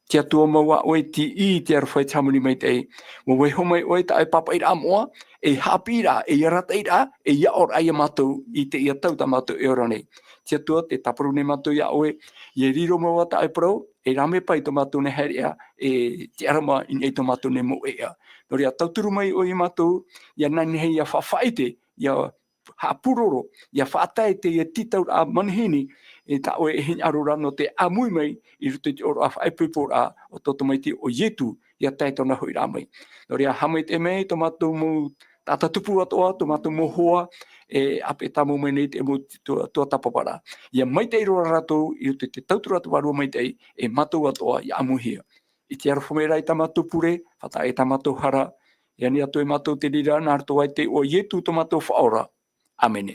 te Atua mau ā ʻoe, tiʻi i te aroha e te hāmani maitaʻi. ʻUa vaiiho mai ʻoe tā ʻoe pāpaʻiraʻa moʻa, ei haʻapiʻiraʻa, ei arataʻiraʻa, ei aʻoraʻa ia mātou, i teie tau tā mātou e ora nei. Te Atua, tē tāparu nei mātou iā ʻoe, ʻia riro mau ā tā ʻoe parau, ei rāveʻa paʻi tō mātou nei haereʻa, e te ʻarama i niʻa i tō mātou nei mau ʻēʻa. Nō reira, tauturu mai ʻoe ia mātou, ʻia nehenehe ʻia faʻaʻite, ʻia haʻapūroro, ʻia faʻatae i teie tītauraʻa manihini, e tā ʻoe e hinaʻaro ra nō te ʻāmui mai i roto i te ʻōroʻa faʻaipoiporaʻa o tō tamaiti ʻo Ietu, ʻia tae i tōna hoʻiraʻa mai. Nō reira, haʻamaitaʻi mai tō mātou mau taʻata tupu atoʻa, tō mātou mau hoa, e ʻāpeʻe tāmau mai nei te mau tua-, tuatāpaparaʻa. ʻIa maitaʻi roa rātou i roto i te tauturu a te Vārua Maitaʻi, e mātou atoʻa ʻia ʻāmuihia. I te aroha mai rā i tā mātou pure, faʻatae i tā mātou hara, ʻia ani atu e mātou te reira, nā roto i te iʻoa o Ietu tō mātou Faʻaora. ʻĀmene.